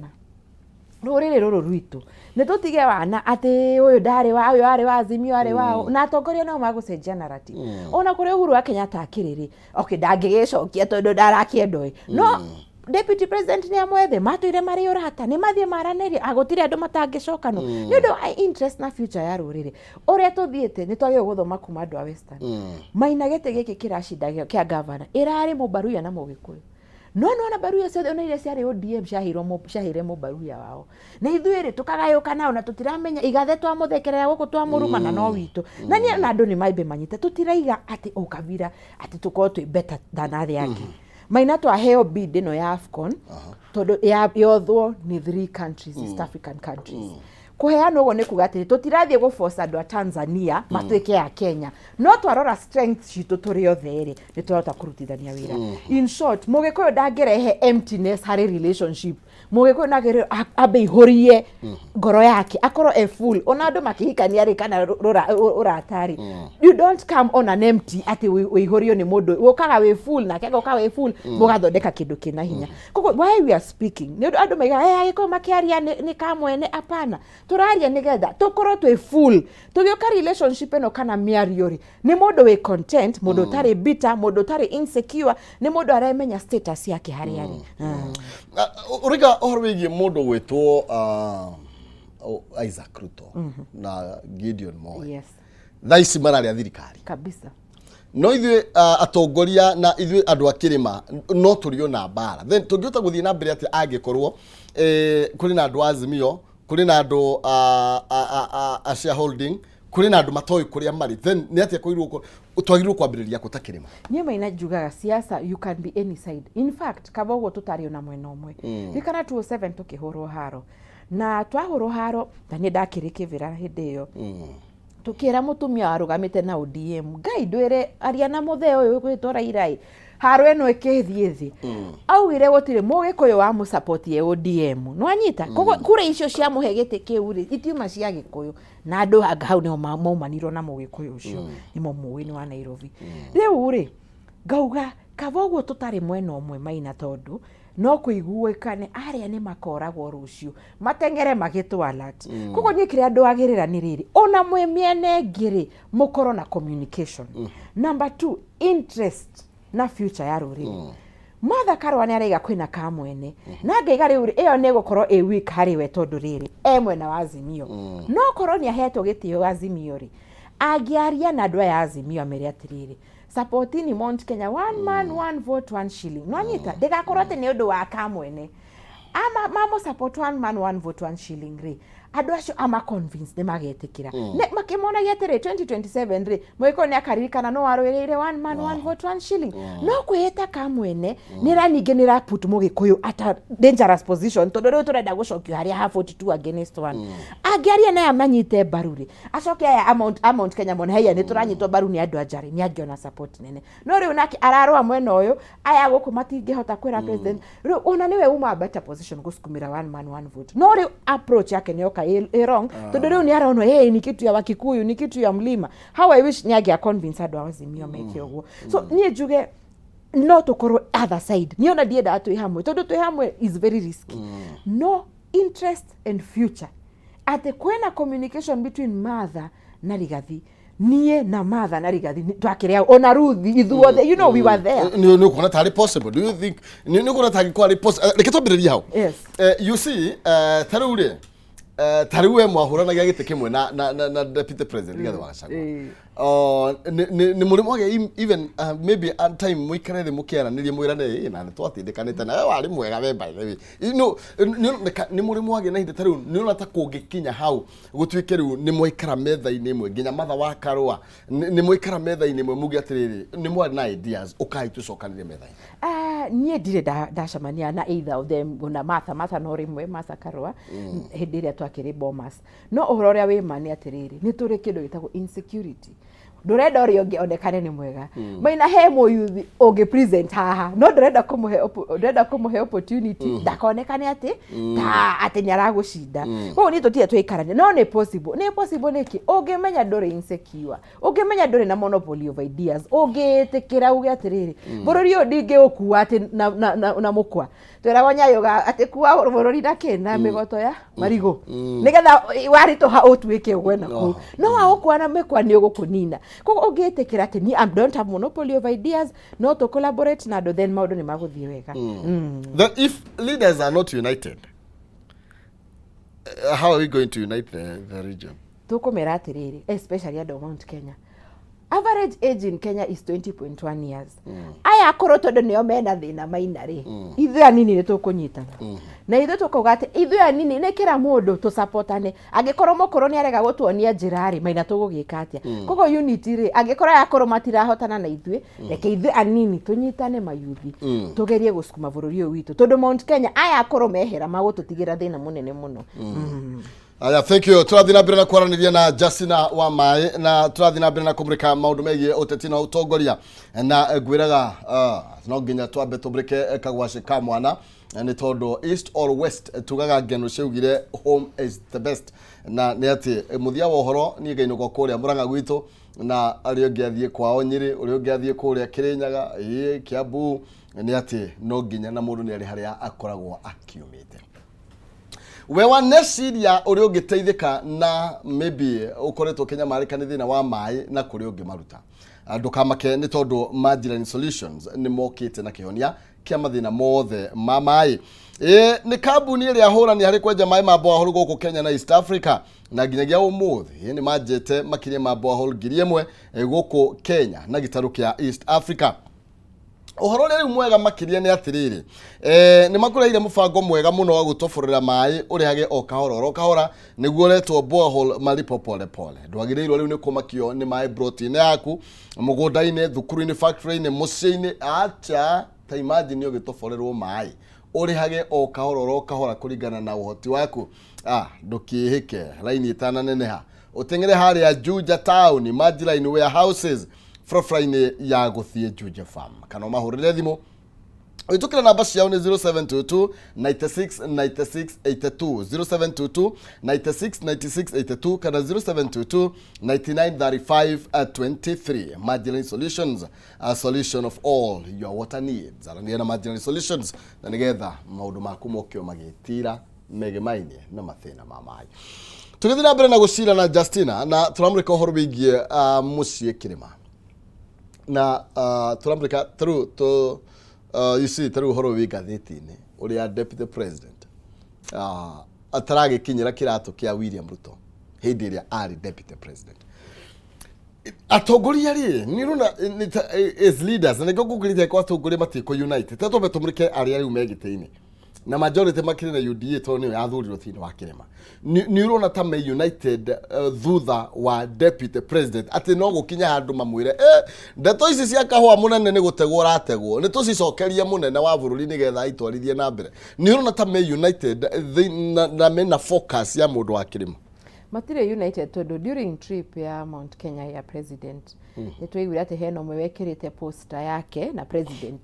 Speaker 2: Rũrĩrĩ rũrũ rwitũ nĩ tũtige wana atĩ ũyũ ndarĩ wa ũyũ arĩ wa Azimio arĩ wa na atongoria no magũcenjia narrative. Ona kũrĩ Uhuru wa Kenyatta akĩrĩ rĩ, okay, ndangĩgĩcokia tondũ ndarakĩendwo ĩ, no deputy president nĩ amwethe, matũire marĩ ũrata, nĩ mathiĩ maranĩrie, gũtirĩ andũ matangĩcokanwo nĩ ũndũ wa interest na future ya rũrĩrĩ. Ũrĩa tũthiĩte nĩ twagĩrĩirwo gũthoma kuma andũ a Western. Maina gĩtĩ gĩkĩ kĩracinda kĩa governor ĩrarĩ Mũbaruya na Mũgĩkũyũ. No nona baruya ciothe ona iria ciarĩ ODM ciaheire mũbaruya wao. Na ithuĩ rĩ tũkagayũkana ona tũtiramenya igathe twamũthekerera gũkũ twamũruma na no witũ. Na niĩ ona andũ nĩ maimbe manyite tũtiraiga atĩ ũkabira atĩ tũkorwo twĩ better than arĩa angĩ. Maina twaheo bid ĩno ya AFCON tondũ yothwo nĩ 3 countries, East African countries. Kũheanwo ũguo nĩ kuga atĩrĩ tũtirathiĩ gũforce andũ a Tanzania matuĩke a Kenya, no twarora strength citũ tũrĩ othe rĩ nĩ twahota kũrutithania wĩra. In short, Mũgĩkũyũ ndangĩrehe emptiness harĩ relationship. Mũgĩkũyũ nagĩrĩirwo ambe ihũrie ngoro yake akorwo e full. Ona andũ makĩhikania rĩ kana ũrata rĩ, you don't come on an empty atĩ wĩihũrio nĩ mũndũ, ũkaga wĩ full nake agoka wĩ full, mũgathondeka kĩndũ kĩna hinya. Koguo why we are speaking nĩ ũndũ andũ maigaga Agĩkũyũ makĩaria nĩ kamwene. Apana, tũraria nĩgetha tũkorwo twĩ full tũgĩũka relationship ĩno kana mĩario rĩ, nĩ mũndũ wĩ content, mũndũ ũtarĩ bitter, mũndũ ũtarĩ insecure, nĩ mũndũ aremenya status yake harĩa arĩ.
Speaker 1: Ũrĩga ũhoro wĩgiĩ mũndũ gwĩtwo Isaac Ruto na Gideon Moi. Thaa ici mararĩa thirikari.
Speaker 2: Kabisa.
Speaker 1: No ithuĩ atongoria na ithuĩ andũ a kĩrĩma no tũrĩ ona mbara. Then tũngĩhota gũthiĩ na mbere atĩa angĩkorwo kũrĩ na andũ a Azimio, kũrĩ na andũ a shareholding, kũrĩ na andũ matoĩ kũrĩa marĩ? Then nĩ atĩa kwagĩrĩirwo twagĩrĩirwo kwambĩrĩria kũ ta kĩrĩma?
Speaker 2: Niĩ Maina njugaga siasa you can be any side. In fact, kaba ũguo tũtarĩ ona mwena ũmwe. Ririkana 2007 tũkĩhũrwo haro, na twahũrwo haro na niĩ ndakĩrĩ kĩbĩra hĩndĩ ĩyo, tukĩra mũtumia warũgamĩte na ODM, Ngai ndwĩre aria na mũthee ũyũ gwĩtwo Raila ĩ, haro ĩno ĩkĩthiĩ thĩ. Augire gũtirĩ mũgĩkũyũ wa mũsupport e ODM, nĩwanyita? Koguo kura icio ciamũhe gĩtĩ kĩu rĩ, itiuma cia gĩkũyũ na andũ anga hau nĩho maumanirwo na mũgĩkũyũ ũcio nĩ mũmũĩ nĩ wa Nairobi. Rĩu rĩ ngauga kaba ũguo tũtarĩ mwena ũmwe, Maina, tondũ no kũiguĩkane arĩa nĩ makoragwo rũciũ mateng'ere magĩtwo alert. Koguo niĩ kĩrĩa ndwagĩrĩra nĩ rĩrĩ, ona mwĩ mĩena ĩngĩ rĩ, mũkorwo na communication. Number two, interest na future ya rũrĩrĩ. Martha Karua nĩ araiga kwĩna kamwene na ngaiga rĩu rĩ, ĩyo nĩ ĩgũkorwo ĩ weak harĩ we tondũ rĩrĩ e mwena wa Azimio. No korwo nĩ ahetwo gĩtĩo Azimio rĩ, angĩaria na andũ aya Azimio amere atĩrĩrĩ, supportini Mount Kenya, one man one vote one shilling, nwanyita? Ndĩgakorwo atĩ nĩ ũndũ wa kamwene ama mamũ support one man one vote one shilling rĩ, andũ acio ama convince nĩ magetĩkĩra. Makĩmonagia atĩrĩ 2027 rĩ, mũgĩkũyũ nĩ akaririkana no warũĩrĩire one man one vote one shilling. No kwĩhĩta kamwene nĩ ra ningĩ nĩ ra put mũgĩkũyũ at a dangerous position, tondũ rĩu tũrenda gũcokio harĩa ha 42 against 1. Angĩaria na aya manyite mbaru rĩ, acoke aya a Mount Kenya mone haiya nĩ tũranyitwo mbaru nĩ andũ a njarĩ, nĩ angĩona support nene. No rĩu nake ararũa mwena ũyũ, aya gũkũ matingĩhota kwĩra president rĩu ona nĩwe uma better position gũsukumĩra one man one vote. No rĩu approach yake nĩ yoka ĩ wrong, tondũ rĩu nĩ aronwo hey, ni kitu ya Wakikuyu, ni kitu ya mlima. How I wish nĩ angĩa convince andũ a Azimio meke ũguo. So niĩ njuge no tũkorwo other side. Niĩ ona ndiendaga twĩ hamwe, tondũ twĩ hamwe is very risky. No interest and future, atĩ kwĩna communication between Martha na Rigathi, niĩ na Martha na Rigathi twakĩrĩ ona Ruth, ithuothe, we were there.
Speaker 1: Nĩ ũkuona tarĩ possible? Do you think nĩ ũkuona tarĩ kwarĩ possible? Reke twambĩrĩrie hau.
Speaker 2: Yes.
Speaker 1: You see, ta rĩu rĩ, ta rĩu we mwahũranagia gĩtĩ kĩmwe na deputy president Rigathi wa Gachagua. Nĩ mũrĩ mwagĩa even maybe a time mũikare thĩ mũkĩaranĩrie mwĩrane, "Ĩ, na nĩ twatindĩkanĩte na we warĩ mwega we, by the way." No nĩ mũrĩ mwagĩa na ihinda ta rĩu? Nĩ ũrona ta kũngĩkinya hau gũtuĩke rĩu nĩ mwaikara metha-inĩ ĩmwe, nginya Matha wa Karũa, nĩ mwaikara metha-inĩ ĩmwe muge atĩrĩrĩ, nĩ mwarĩ na ideas, ũkai tũcokanĩre metha-inĩ?
Speaker 2: Ah, niĩ ndirĩ ndacemania na either of them, ona Martha no rĩmwe, Martha Karũa, hĩndĩ ĩrĩa twakĩrĩ Bomas. No ũhoro ũrĩa wĩ ma nĩ atĩrĩrĩ, nĩ tũrĩ kĩndũ gĩtagwo insecurity. Ndũrenda ũrĩa ũngĩ onekane nĩ mwega. Maina he mũyuthi ũngĩ present haha, no ndũrenda kũmũhe opportunity ndakonekane atĩ ta atĩ nĩ aragũcinda. Koguo niĩ tũtirĩ twaikarania, no nĩ possible, nĩ possible. Nĩkĩ? Ũngĩmenya ndũrĩ insecure, ũngĩmenya ndũrĩ na monopoly of ideas, ũngĩtĩkĩra uge atĩrĩrĩ, bũrũri ũyũ ndingĩũkua atĩ na mũkwa. Twĩragwo Nyayo atĩ kua bũrũri na kĩ na mĩgoto ya marigũ, nĩgetha waritũha ũtuĩke ũgwe nakuo. No waũkua na mĩkwa, nĩ ũgũkũnina. Koguo ũngĩtĩkĩra atĩ niĩ I don't have monopoly of ideas, no tũ collaborate na andũ, then maũndũ nĩ magũthiĩ wega.
Speaker 1: Then if leaders are not united, how are we going to unite the region?
Speaker 2: Tũkũmera atĩrĩrĩ, especially andũ a Mount Kenya, average age in Kenya is 20.1 years. Aya akũrũ, tondũ nĩo mena thĩna maina rĩ, ithuĩ anini nĩ tũkũnyitana na ithuĩ tũkauga atĩ ithuĩ anini nĩ kĩra mũndũ tũsapotane. Angĩkorwo mũkũrũ nĩ arega gũtuonia njĩra rĩ, maina tũgũgĩka atĩa? Koguo unity rĩ, angĩkorwo aya akũrũ matirahotana na ithuĩ, reke ithuĩ anini tũnyitane, mayuthi, tũgerie gũcukuma bũrũri ũyũ witũ, tondũ Mount Kenya aya akũrũ mehera magũtũtigĩra thĩna mũnene mũno.
Speaker 1: Aya, thank you. Tũrathiĩ na mbere na kwaranĩria na Justina wa Maĩ, na tũrathiĩ na mbere na kũmũrĩka maũndũ megiĩ ũteti na ũtongoria, na ngwĩraga no nginya twambe tũmũrĩke kagwacĩ ka mwana, nĩ tondũ east or west, tugaga ngeno ciaugire home is the best. Na nĩ atĩ mũthia wa ũhoro, niĩ ngainũka kũrĩa Mũrang'a gwitũ, na arĩa ũngĩ athiĩ kwao Nyĩrĩ, ũrĩa ũngĩ athiĩ kũrĩa Kĩrĩnyaga, ĩĩ, Kiambu. Nĩ atĩ no nginya na mũndũ nĩ arĩ harĩa akoragwo akiumĩte. We waneciria ũrĩa ũngĩteithĩka na maybe ũkoretwo ũkĩnyamarĩka nĩ thĩna wa maĩ na kũrĩa ũngĩmaruta? Ndũkamake, nĩ tondũ Majirani Solutions nĩ mokĩte na kĩhonia kĩa mathĩna mothe ma maĩ. Ĩ nĩ kambuni ĩrĩa hũrani harĩ kwenja maĩ ma borehole gũkũ Kenya na East Africa, na nginyagia ũmũthĩ nĩ manjĩte makĩria ma borehole 1000 gũkũ Kenya na gĩtarũ kĩa East Africa. Ũhoro ũrĩa rĩu mwega makĩria nĩ atĩrĩrĩ, nĩ makũreire mũbango mwega mũno wa gũtoborera maĩ ũrĩhage o kahora oro kahora, nĩguo ũretwo borehole malipo pole pole. Ndwagĩrĩirwo rĩu nĩ kũmakio nĩ maĩ broti-inĩ yaku, mũgũnda-inĩ, thukuru-inĩ, factory-inĩ, mũciĩ-inĩ. Acha, ta imagine ũgĩtoborerwo maĩ ũrĩhage o kahora oro kahora kũringana na ũhoti waku. Ah, ndũkĩhĩke raini ĩtananeneha, ũteng'ere harĩa Juja Town, Magiline Warehouses, barabara-inĩ ya gũthiĩ Juja Farm, kana ũmahũrĩre thimũ ũhĩtũkĩre namba ciao nĩ 0722 96 96 82, 0722 96 96 82 kana 0722 99 35 23. Magiline Solutions, a solution of all your water needs. Aranĩria na Magiline Solutions na nĩgetha maũndũ maku mokio magĩtira megemainie na mathĩna ma maĩ. Tũgĩthiĩ na mbere na gũcira na Justina, na tũramũrĩka ũhoro wĩgiĩ mũciĩ kĩrĩma, na tũramũrĩka tarĩu tũ you see, tarĩu ũhoro wĩ ngathĩti-inĩ ũrĩa deputy president ataragĩkinyĩra kĩratũ kĩa William Ruto hĩndĩ ĩrĩa arĩ deputy president. Atongoria rĩ, nĩ ũrona as leaders, na nĩkĩo ngũkĩrĩte kwa atongoria matikũ unite. Ta twambe tũmũrĩke arĩa rĩu me gĩtĩ-inĩ na majority makĩrĩ na UDA, tondũ nĩyo yathurirwo thĩinĩ wa kĩrĩma. Nĩ ũrona ta me united thutha wa deputy president, atĩ no gũkinya handũ mamwĩre, ndeto ici cia kahũa mũnene nĩ gũtegwo ũrategwo, nĩ tũcicokerie mũnene wa bũrũri nĩgetha aitwarithie na mbere? Nĩ ũrona ta me united na mena focus ya mũndũ wa kĩrĩma?
Speaker 2: Matirĩ united, tondũ during trip ya Mount Kenya ya president, nĩ twaiguire atĩ hena ũmwe wekĩrĩte poster yake na president,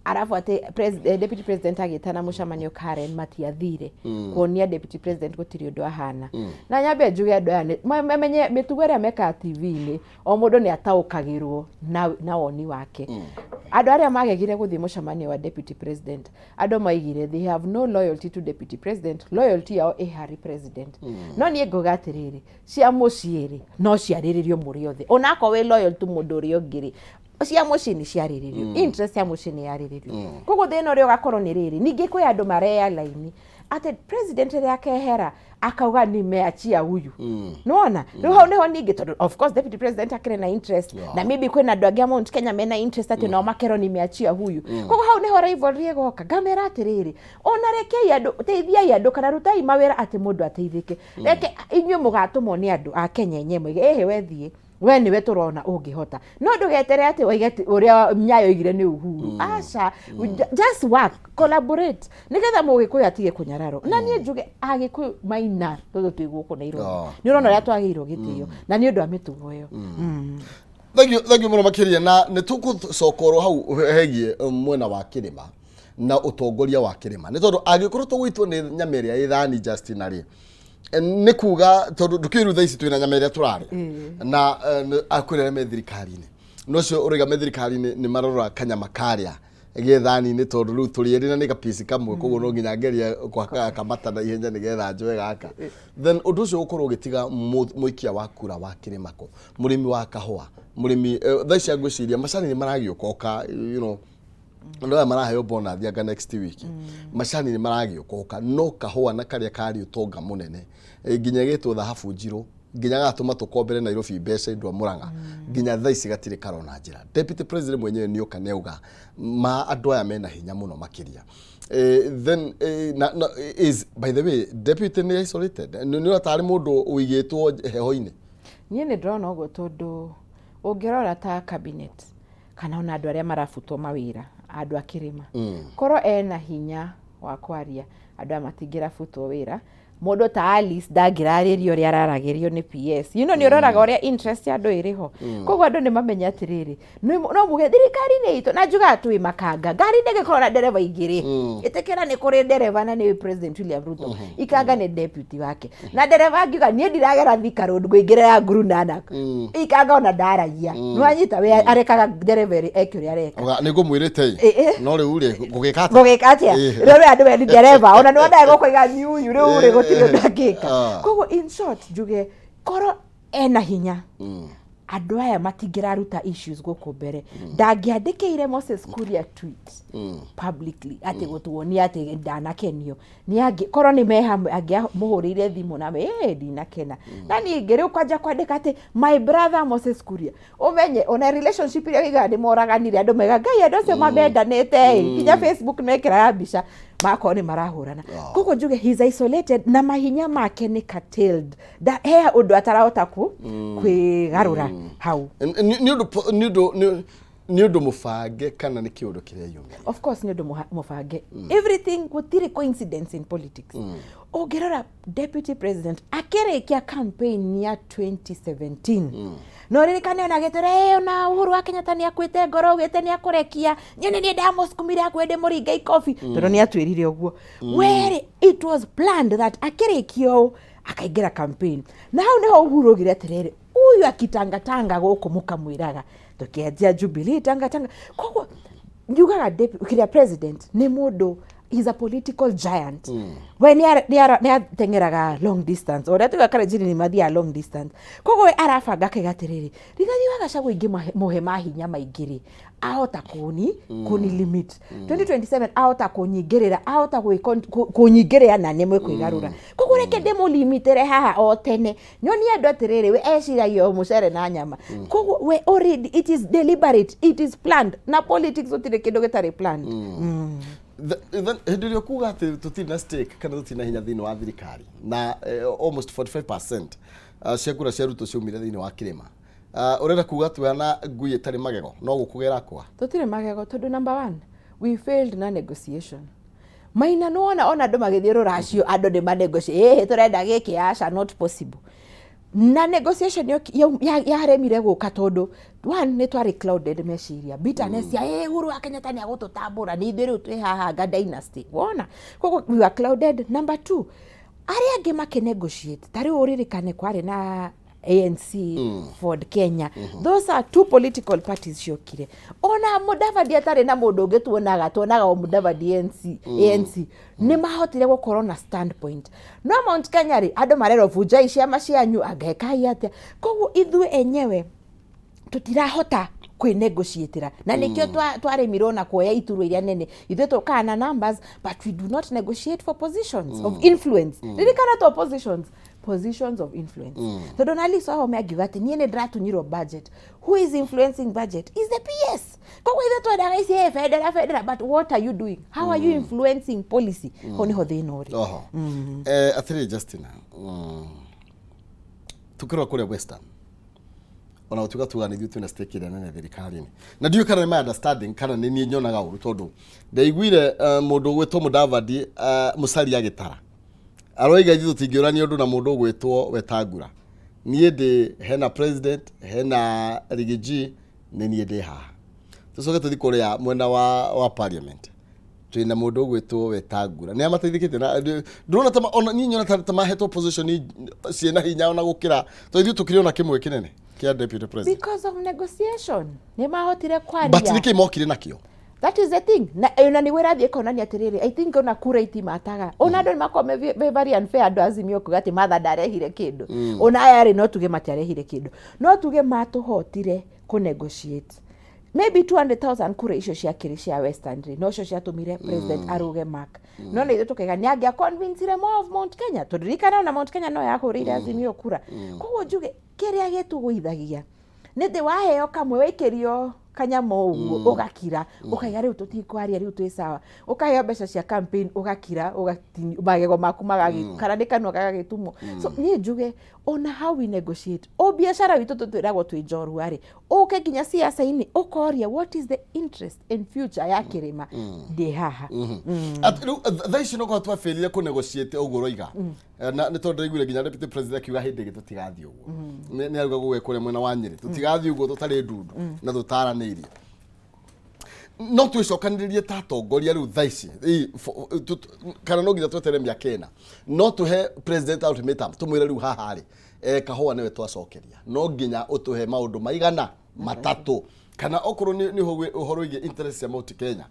Speaker 2: arabu atĩ deputy president agĩtana mũcemanio Karen matiathire, kuonia deputy president gũtirĩ ũndũ ahana. Na nyambe njuge andũ aya mamenye mĩtugo ĩrĩa mekaga TV-inĩ, o mũndũ nĩ ataũkagĩrwo na woni wake. Andũ arĩa magegire gũthiĩ mũcemanio wa deputy president, andũ maigire they have no loyalty to deputy president, loyalty yao ĩ harĩ president. No niĩ ngauga atĩrĩrĩ, cia mũciĩ rĩ, no ciarĩrĩrio mũrĩ othe, onakorwo wĩ loyal to mũndũ ũrĩa ũngĩ rĩ, cia mũciĩ nĩ ciarĩrĩrio, interest ya mũciĩ nĩ yarĩrĩrio. Koguo thĩna ũrĩa ũgakorwo nĩ rĩrĩ, ningĩ kwĩ andũ mareya laini. Atĩ president rĩrĩa akehera akauga nimeachia huyu, nĩwona rĩu hau nĩho ningĩ, tondũ of course deputy president akĩrĩ na interest, na maybe kwĩna andũ angĩ a Mount Kenya mena interest atĩ nao makerwo nimeachia huyu. Koguo hau nĩho rivalry ĩgoka. Ngamera atĩrĩrĩ, ona rekei andũ, teithiai andũ kana rutai mawĩra atĩ mũndũ ateithĩke. Reke inyuĩ mũgatũmwo nĩ andũ a Kenya enyewe moige, ĩhĩ, we thiĩ, we nĩwe tũrona ũngĩhota, no ndũgetere atĩ waige atĩ ũrĩa Nyayo oigire nĩ Uhuru. Aca, just work, collaborate, nĩgetha Mũgĩkũyũ atige kũnyararwo. Na niĩ njuge Agĩkũyũ maina tondũ twĩ gũkũ Nairobi, nĩ ũrona ũrĩa twagĩirwo gĩtĩo na nĩ ũndũ wa mĩtugo ĩyo.
Speaker 1: Thank you, thank you mũno makĩria. Na nĩ tũgũcoka oro hau hegiĩ mwena wa kĩrĩma na ũtongoria wa kĩrĩma, nĩ tondũ angĩkorwo tũgũitwo nĩ nyama ĩrĩa ĩ thani, Justina, rĩ, nĩ kuga tondũ ndũkĩrĩ thaa ici twĩna nyama ĩrĩa tũrarĩa na kwĩ arĩa me thirikari-inĩ, no ũcio ũraiga me thirikari-inĩ nĩ marora kanyama karĩa ge thani-inĩ, tondũ rĩu tũrĩ erĩ na nĩ gapici kamwe, koguo no nginya ngerie gwaka kamata na ihenya nĩgetha njoe gaka. Then ũndũ ũcio ũgũkorwo ũgĩtiga mũikia wa kura wa kĩrĩma ko mũrĩmi wa kahũa, mũrĩmi thaa ici ngwĩciria macani nĩ maragĩũka oka, andũ aya maraheo bonus anga next week, macani nĩ maragĩũka oka, no kahũa na karĩa karĩ ũtonga mũnene, nginya ĩgĩtwo thahabu njirũ, nginya gatũma tũkombere Nairobi mbeca indũ a Mũrang'a, nginya thaa ici gatirĩ karona njĩra. Deputy president mwenyewe nĩ oka nĩ auga ma andũ aya mena hinya mũno makĩria. Then na, is by the way deputy nĩ isolated, nĩ tarĩ mũndũ ũigĩtwo heho-inĩ.
Speaker 2: Niĩ nĩ ndĩrona ũguo, tondũ ũngĩrora ta cabinet kana ona andũ arĩa marabutwo mawĩra, andũ a kĩrĩma, korwo ena hinya wa kwaria, andũ aya matingĩrabutwo wĩra. Mũndũ ta Alice ndangĩrarĩrio ũrĩa araragĩrio nĩ PS. Nĩ ũroraga ũrĩa interest ya andũ ĩrĩ ho. Koguo andũ nĩ mamenya atĩrĩrĩ, no muge thirikari nĩ itũ, na njugaga twĩ makanga ngari ndĩngĩkorwo na ndereba igĩrĩ. Ĩtĩkĩra nĩ kũrĩ ndereba na nĩ President William Ruto, Ikanga nĩ deputy wake, na ndereba angiuga niĩ ndiragera Thika Road, ngũingĩrĩra Ngurunana, Ikanga ona ndaragia. Nĩwanyita, we arekaga ndereba ĩrĩ eke ũrĩa areka.
Speaker 1: Nĩ ngũmwĩrĩte no rĩu rĩ, ngũgĩka atĩa?
Speaker 2: Ngũgĩka atĩa? Rĩu rĩ, andũ we nĩ ndereba, ona nĩwonaga gũkũiga ni uyu rĩu rĩ, gũtirĩ ũndũ angĩka. Koguo in short njuge korwo ena hinya, andũ aya matingĩraruta issues gũkũ mbere. Ndangĩandĩkĩire Moses Kuria tweet publicly atĩ gũtuonia atĩ ndanakenio nĩ angĩ. Korwo nĩ me hamwe, angĩamũhũrĩire thimũ na ĩ ndinakena. Na ningĩ rĩu kwanja kwandĩka atĩ "my brother Moses Kuria", ũmenye ona relationship iria wĩigaga nĩ moraganire. Andũ mega Ngai, andũ acio mamendanĩte ĩ, nginya Facebook mekĩraga mbica magakorwo nĩ marahũrana. Koguo njuge he's isolated na mahinya make nĩ curtailed. He ũndũ atarahota ku kwĩgarũra hau.
Speaker 1: Nĩ ũndũ mũbange kana nĩ kĩũndũ kĩrĩa yumĩra?
Speaker 2: Of course nĩ ũndũ mũbange. Everything, gũtirĩ coincidence in politics. Ũngĩrora deputy president akĩrĩkia campaign ya 2017, no ririkane ona agĩtwĩra, "Ĩ, ona Uhuru wa Kenyatta nĩ akuĩte ngoro, augĩte nĩ akũrekia, niĩ nĩ niĩ ndamũsukumire hakuhĩ ndĩmũringe ikobi," tondũ nĩ atwĩrire ũguo. Werĩ it was planned that akĩrĩkia ũũ akaingĩra campaign, na hau nĩho Uhuru augire atĩrĩrĩ, huyu akitangatanga gũkũ mũkamwĩraga tũkĩanjia Jubilee tangatanga. Koguo njugaga kĩrĩa president nĩ mũndũ, he's a political giant. We nĩ ateng'eraga long distance, ũrĩa tuga Kalenjin nĩ mathiaga long distance. Koguo we arabanga akaiga atĩrĩrĩ, Rigathi wa Gachagua ingĩmũhe mahinya maingĩ rĩ, ahota kũni limit 2027, ahota kũnyingĩrĩra, ahota kũnyingĩrĩra na nĩmwe kwĩgarũra. Koguo reke ndĩmũlimitĩre haha o tene, nyonie andũ atĩrĩrĩ, we eciragia o mũcere na nyama. Koguo we already, it is deliberate, it is planned, na politics gũtirĩ kĩndũ gĩtarĩ planned.
Speaker 1: Then hĩndĩ ĩrĩa ũkuga atĩ tũtirĩ na stake kana tũtirĩ na hinya thĩinĩ wa thirikari na almost 45% cia kura cia Ruto ciaumire thĩinĩ wa kĩrĩma, ũrenda kuga twĩna ngui ĩtarĩ magego no gũkũgera kwa?
Speaker 2: Tũtirĩ magego, tondũ number one, we failed na negotiation. Maina nĩwona ona andũ magĩthiĩ rũracio, andũ nĩ manegotiate, ĩhĩ tũrenda gĩkĩ, aca, not possible. Na negotiation yaremire gũka tondũ one, nĩ twarĩ clouded meciria, bitterness ya ĩ Uhuru wa Kenyatta nĩ agũtũtambũra, nĩ ithuĩ rĩu twĩ haha nga dynasty wona. Koguo we were clouded. Number two, arĩa angĩ makĩnegotiate, ta rĩu ũririkane kwarĩ na ANC, Ford Kenya, those are two political parties ciokire. Ona Mudavadi atarĩ na mũndũ ũngĩ, tuonaga o Mudavadi ANC, ANC nĩ mahotire gũkorwo na standpoint. No Mount Kenya rĩ, andũ marerwo bunjai ciama cianyu, angekai atĩa. Koguo ithuĩ enyewe tũtirahota Kwĩ negotiatĩra na nĩkĩo twaremirwo na kuoya iturwa iria nene. Ithuĩ tũkaga na numbers, but we do not negotiate for positions of influence. Ririkana to positions of influence, tondũ na Alice Wahome angiuga atĩ niĩ nĩ ndĩratunyirwo budget, who is influencing budget is the PS. Koguo ithuĩ twendaga ici, hey, bendera, bendera, but what are you doing? How are you influencing policy? Hau nĩho thĩna ũrĩ.
Speaker 1: Oho. Atĩrĩ Justina, tukĩrora kũrĩa Western, ona gũtuĩka tuga nĩ ithuĩ twĩna stake ĩrĩa nene thirikari-inĩ, na ndiũĩ kana nĩ my understanding kana nĩ niĩ nyonaga ũru, tondũ ndaiguire mũndũ ũgwĩtwo Mudavadi, Musalia agĩtara aroiga ithuĩ tũtingĩũrania ũndũ na mũndũ ũgwĩtwo Wetangula. Niĩ ndĩ hena president, hena Riggy, nĩ niĩ ndĩ haha. Tũcoke tũthiĩ kũrĩa mwena wa parliament, twĩna mũndũ ũgwĩtwo Wetangula nĩ amateithĩkĩte na ndũrona ta ona niĩ nyona ta mahetwo position ciĩna hinya ona gũkĩra, tondũ ithuĩ tũkĩrĩ ona kĩmwe kĩnene kĩa deputy president.
Speaker 2: Because of negotiation, nĩ mahotire
Speaker 1: But
Speaker 2: kwaria.
Speaker 1: Nĩkĩ mokire nakĩo?
Speaker 2: That is the thing. Na ona nĩguo ĩrathiĩ ĩkonania atĩrĩrĩ, I think ona kura itimataga, ona andũ nĩmakorwo me very unfair, andũ a Azimio, kuga atĩ Martha ndarehire kĩndũ. Ona aya rĩ, no tuge matiarehire kĩndũ, no tuge matũhotire kũ negotiate maybe 200,000 kura icio ciakĩrĩ cia Western rĩ, nocio ciatũmire president aruge mark. No nĩ ithuĩ tũkaiga nĩ angĩa convincire more of Mount Kenya, tondũ ririkana ona Mount Kenya no yahũrĩire Azimio kura. Koguo njuge kĩrĩa gĩtũgũithagia nĩ thĩ waheo kamwe, waikĩrio kanyamũ ũguo, ũgakira, ũkaiga rĩu tũtikwaria, rĩu twĩ sawa. Ũkaheo mbeca cia campaign, ũgakira, magego maku magagĩ kana nĩ kanua gagagĩtumwo. So niĩ njuge ona how we negotiate o biacara witũ, tũtwĩragwo twĩ njorua rĩ, ũke nginya siasa-inĩ ũkoria what is the interest in future ya kĩrĩma ndĩ haha.
Speaker 1: Atĩ rĩu thaa ici no korwo twabĩrire kũ negotiate ũguo ũroiga. Na nĩ tondũ ndaiguire nginya deputy president akiuga hĩndĩ ĩngĩ tũtigathiĩ ũguo. Nĩ auga gũgwe kũrĩa mwena wa Nyĩrĩ tũtigathiĩ ũguo tũtarĩ ndundu na tũtaranĩirie. No twĩcokanĩrĩrie ta atongoria rĩu thaa ici, kana no nginya twetere mĩaka 4? No tũhe president ultimatum, tũmwĩre rĩu haha rĩ, kahũa nĩwe twacokeria, no nginya ũtũhe maũndũ maigana matatũ, kana okorwo nĩ ũhoro wĩgiĩ interest ya Mount Kenya,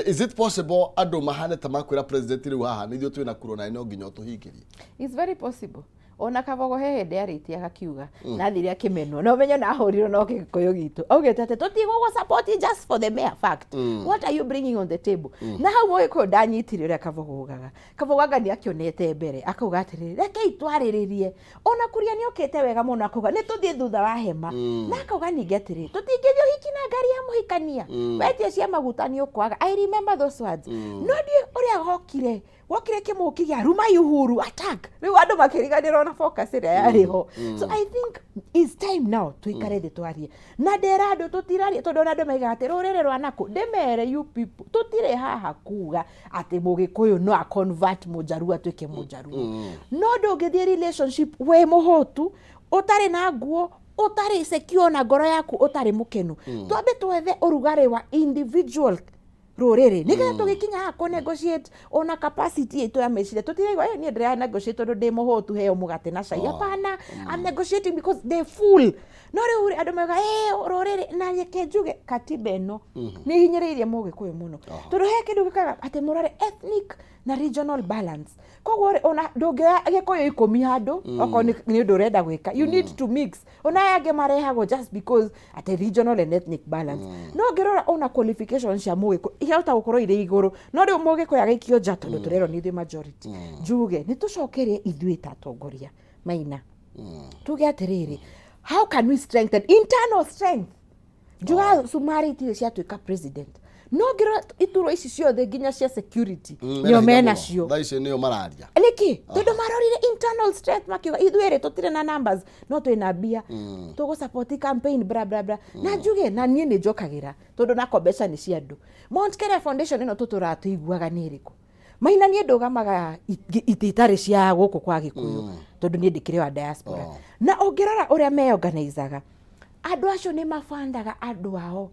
Speaker 1: is it possible andũ mahane ta makwĩra president rĩu haha nĩ ithuĩ twĩna kura na no nginya ũtũhingĩrie?
Speaker 2: It's very possible. Ona Kabogo he hĩndĩ arĩtie agakiuga na athire akĩmenwo, no menye na ahũrirwo no Gĩkũyũ gitũ, augĩte atĩ tũtigũgũ support just for the mere fact. What are you bringing on the table? Na hau Mũgĩkũyũ ndanyitire ũrĩa Kabogo ugaga. Kabogo anga nĩ akĩonete mbere, akauga atĩrĩrĩ, rekei twarĩrĩrie. Ona Kuria nĩ okĩte wega mũno, akauga nĩ tũthiĩ thutha wa hema, na akauga ningĩ atĩrĩ, tũtingĩthiĩ ũhiki na ngari ya mũhikania, wetie cia maguta nĩ ũkwaga. I remember those words. No ndiũ ũrĩa gokire, wokire kĩmũki gĩa rumai Uhuru attack, rĩu andũ makĩriganĩrwo na focus ĩrĩa yarĩ ho. So I think it's time now tũikare thĩ twarie, na ndera andũ tũtirarie, tondũ ona andũ maigaga atĩ rũrĩrĩ rwa nakũ. Ndĩmere, you people, tũtirĩ haha kuga atĩ Mũgĩkũyũ no a convert Mũnjaruo atuĩke Mũnjaruo. No ndũngĩthiĩ relationship wĩ mũhũtu, ũtarĩ na nguo, ũtarĩ secure na ngoro yaku, ũtarĩ mũkenu. Twambe twethe ũrugarĩ wa individual rũrĩrĩ nĩgetha tũgĩkinya haha kũ negotiate ona capacity itũ ya meciria. Tũtiraigua, "Eh, niĩ ndĩra negotiate tondũ ndĩ mũhũtu, heo mũgate na cai." Hapana, I'm negotiating because they full. No rĩu rĩ, andũ mauga, "Eh, rũrĩrĩ." Na reke njuge katiba ĩno nĩ hinyĩrĩirie Mũgĩkũyũ mũno, tondũ he kĩndũ gĩkaga atĩ mũrore ethnic na regional balance. Koguo rĩ, ona ndũngĩoya Gĩkũyũ 10 handũ, okorwo nĩ ũndũ ũrenda gwĩka, you need to mix. Ona aya angĩ marehagwo just because atĩ regional and ethnic balance. No ngĩrora ona qualifications cia Mũgĩkũyũ ihota gũkorwo irĩ igũrũ, no rĩu Mũgĩkũyũ agĩikio nja tondũ tũrerwo nĩ ithuĩ majority. Njuge nĩ tũcokerie ithuĩ ta atongoria maina, tuge atĩrĩrĩ, how can we strengthen internal strength? Njuga cumari itirĩ ciatuĩka president, no ngĩrora iturwa ici ciothe nginya cia security nĩo menacio.
Speaker 1: Thaa ici nĩo mararia.
Speaker 2: Nĩkĩ? Tondũ marorire internal strength, makiuga ithuĩ rĩ, tũtirĩ na numbers no twĩna mbia, tũgũ support campaign, bla bla bla. Na njuge na niĩ nĩ njokagĩra, tondũ nako mbeca nĩ cia andũ. Mount Kenya Foundation ĩno tũtũraga tũiguaga nĩ ĩrĩkũ? Maina niĩ ndũgamaga itĩ itarĩ cia gũkũ kwa Gĩkũyũ, tondũ niĩ ndĩkĩrĩ wa diaspora. Na ũngĩrora ũrĩa meorganizaga, andũ acio nĩ mabandaga andũ ao,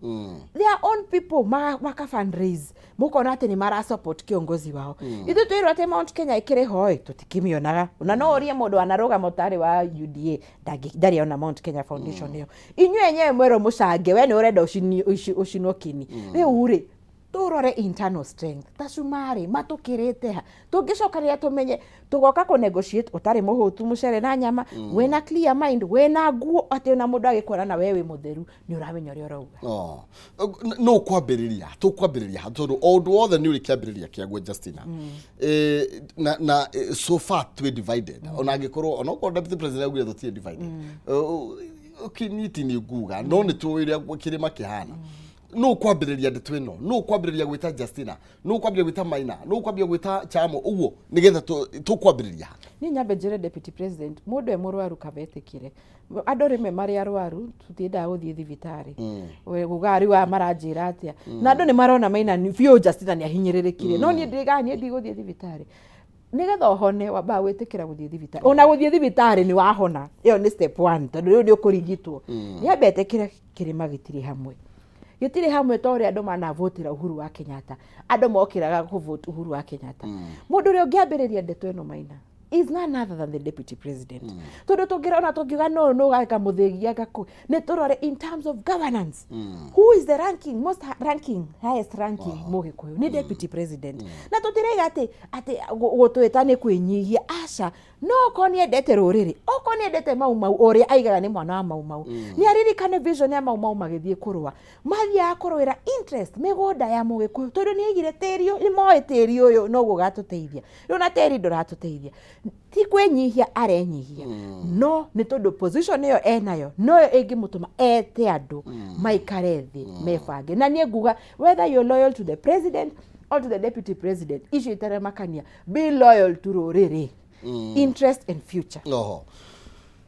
Speaker 2: their own people, maka fundraise, mũkona atĩ nĩ mara support kiongozi wao. Ithuĩ twĩrwo atĩ Mount Kenya ĩkĩrĩ ho ĩ, tũtikĩmĩonaga. Na no ũrie mũndũ wanarũgama ũtarĩ wa UDA, ndarĩ ona Mount Kenya Foundation ĩyo. Inyuĩ enyewe mwerwo mũcange, we nĩ ũrenda ũcinwo kĩni. Rĩu rĩ, Tũrore internal strength ta cumarĩ matũkĩrĩte ha, tũngĩcokanĩrĩra tũmenye tũgoka kũ negotiate ũtarĩ mũhũtu mũcere na nyama, wĩna clear mind, wĩna nguo atĩ ona mũndũ agĩkuona na we wĩ mũtheru nĩ ũramenya ũrĩa ũrauga.
Speaker 1: Oh. No kwambĩrĩria tũkwambĩrĩria ha, tondũ o ũndũ wothe nĩ ũrĩ kĩambĩrĩria kĩaguo, Justina. Na so far twĩ divided, ona angĩkorwo onokorwo deputy president augire tũtirĩ divided. Kiniti nĩ nguga no nĩ tũĩ ũrĩa kĩrĩma kĩhana. No kwambĩrĩria ndeto ĩno, no kwambĩrĩria gwĩta Justina, no kwambĩrĩria gwĩta Maina, no kwambĩrĩria gwĩta Chamo ũguo nĩgetha tũkwambĩrĩria ha?
Speaker 2: Niĩ nyambe njĩre deputy president, mũndũ e mũrwaru kabetĩkĩre andũ rĩmwe marĩ arwaru tũtiendaga gũthiĩ thibitarĩ. Ugaga rĩu aya maranjĩra atĩa na andũ nĩ marona Maina biũ Justina nĩ ahinyĩrĩrĩkire, no niĩ ndĩgaga niĩ ndigũthiĩ thibitarĩ. Nĩgetha ũhone wambaga gwĩtĩkĩra gũthiĩ thibitarĩ, ona gũthiĩ thibitarĩ nĩ wahona, ĩyo nĩ step one tondũ rĩu nĩ ũkũrigitwo. Nĩ etĩkĩre kĩrĩma gĩtirĩ hamwe, gĩtirĩ hamwe ta ũrĩa andũ manavotĩra Uhuru wa Kenyatta. Andũ mokĩraga kũvote Uhuru wa Kenyatta. Mũndũ ũrĩa ũngĩambĩrĩria ndeto ĩno, Maina, is none other than the deputy president, tondũ tũngĩrona tũngiuga no no gaka mũthĩgi anga kũ nĩ tũrore in terms of governance, who is the ranking most ranking highest ranking Mũgĩkũyũ nĩ deputy president. Na tũtiraiga atĩ gũtwĩta nĩ kwĩnyihia, aca, no okorwo nĩ endete rũrĩrĩ, okorwo nĩ endete Mau Mau ũrĩa aigaga nĩ mwana wa Mau Mau, nĩ aririkane vision ya Mau Mau magĩthiĩ kũrũa, mathiaga kũrũĩra interest mĩgũnda ya Mũgĩkũyũ, tondũ nĩ aigire tĩri ũyũ, nĩ moĩ tĩri ũyũ noguo ũgatũteithia. Rĩu na tĩri ndũratũteithia, ti kwĩnyihia arenyihia, no nĩ tondũ position ĩyo enayo noyo ĩngĩmũtũma ete andũ maikare thĩ mebange. Na niĩ nguga whether you're loyal to the president or to the deputy president, icio itaremakania, be loyal to rũrĩrĩ, interest and future.
Speaker 1: Oho.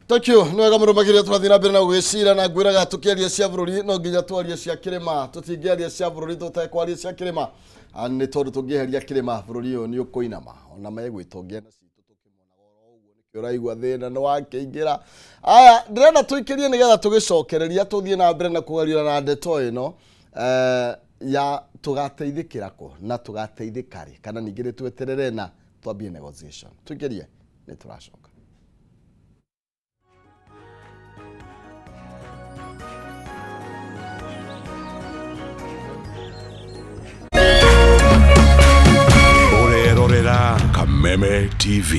Speaker 1: Thank you. Nĩ wega mũno makĩria tũrathiĩ na mbere na gũgĩcira na ngwĩraga tũkĩaria cia bũrũri no nginya twarie cia kĩrĩma. Tũtingĩaria cia bũrũri tũtekwaria cia kĩrĩma. Nĩ tondũ tũngĩeheria kĩrĩma bũrũri ũyũ nĩ ũkũinama. Ona megwĩtongia na citũ tũkĩmonaga oro ũguo nĩkĩo ũraigua thĩna nĩ wakĩingĩra. Aya, ndĩrenda tũikĩrie nĩgetha tũgĩcokereria tũthiĩ na mbere na kũgariũra na ndeto ĩno ya tũgateithĩkĩra kũ na tũgateithĩka rĩ, kana ningĩ nĩ tweterere na twambie negotiation. Tũikĩrie nĩ tũracoka.
Speaker 3: Ũrerorera Kameme TV.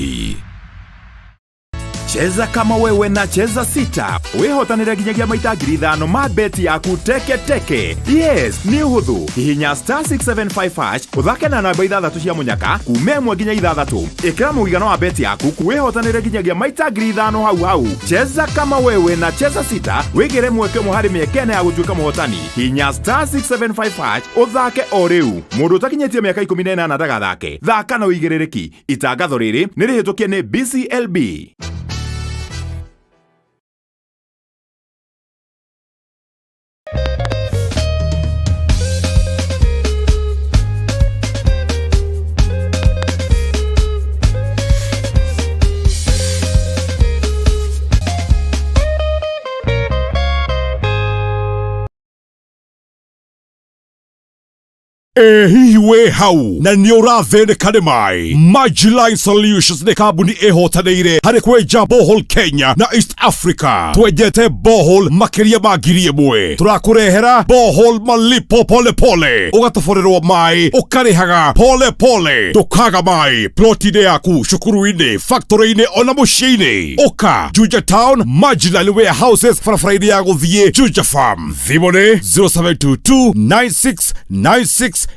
Speaker 4: Cheza kama wewe na Cheza Sita wihotanire nginyagia maita 5,000 ma beti yaku teke teke. Yes, nĩ ũhũthũ. Hihinya *675# ũthake na namba ithathatũ cia mũnyaka kuma 1 nginya 6. Ĩkĩra mũigana wa beti yaku wihotanire nginyagia maita 5,000 hau hau. Cheza kama wewe na Cheza Sita wĩgĩre mweke ũmwe harĩ mĩeke ĩna ya gũtuĩka mũhotani. Hihinya *675# ũthake o rĩu. Mũndũ ũtakinyĩtie mĩaka 18 ndagathake. Thaka na ũigĩrĩrĩki. Itangatho rĩrĩ nĩ rĩhĩtũkie nĩ BCLB.
Speaker 3: Ĩ hihi wĩ hau na nĩ ũrathĩnĩka nĩ maĩ? Majiline Solutions nĩ kambuni ĩhotanĩire harĩ kwenja borehole Kenya na East Africa. Twenjete borehole makĩria ma 1,000. Tũrakũrehera borehole malipo pole pole, ũgatoborerwo maĩ ũkarĩhaga pole pole, ndũkaga maĩ ploti-inĩ yaku, cukuru-inĩ, factory-inĩ ona mũciĩ-inĩ. Ũka Juja Town, Majiline Warehouses, barabara-inĩ ya gũthiĩ Juja Farm. Thimũ nĩ 0722 96 9682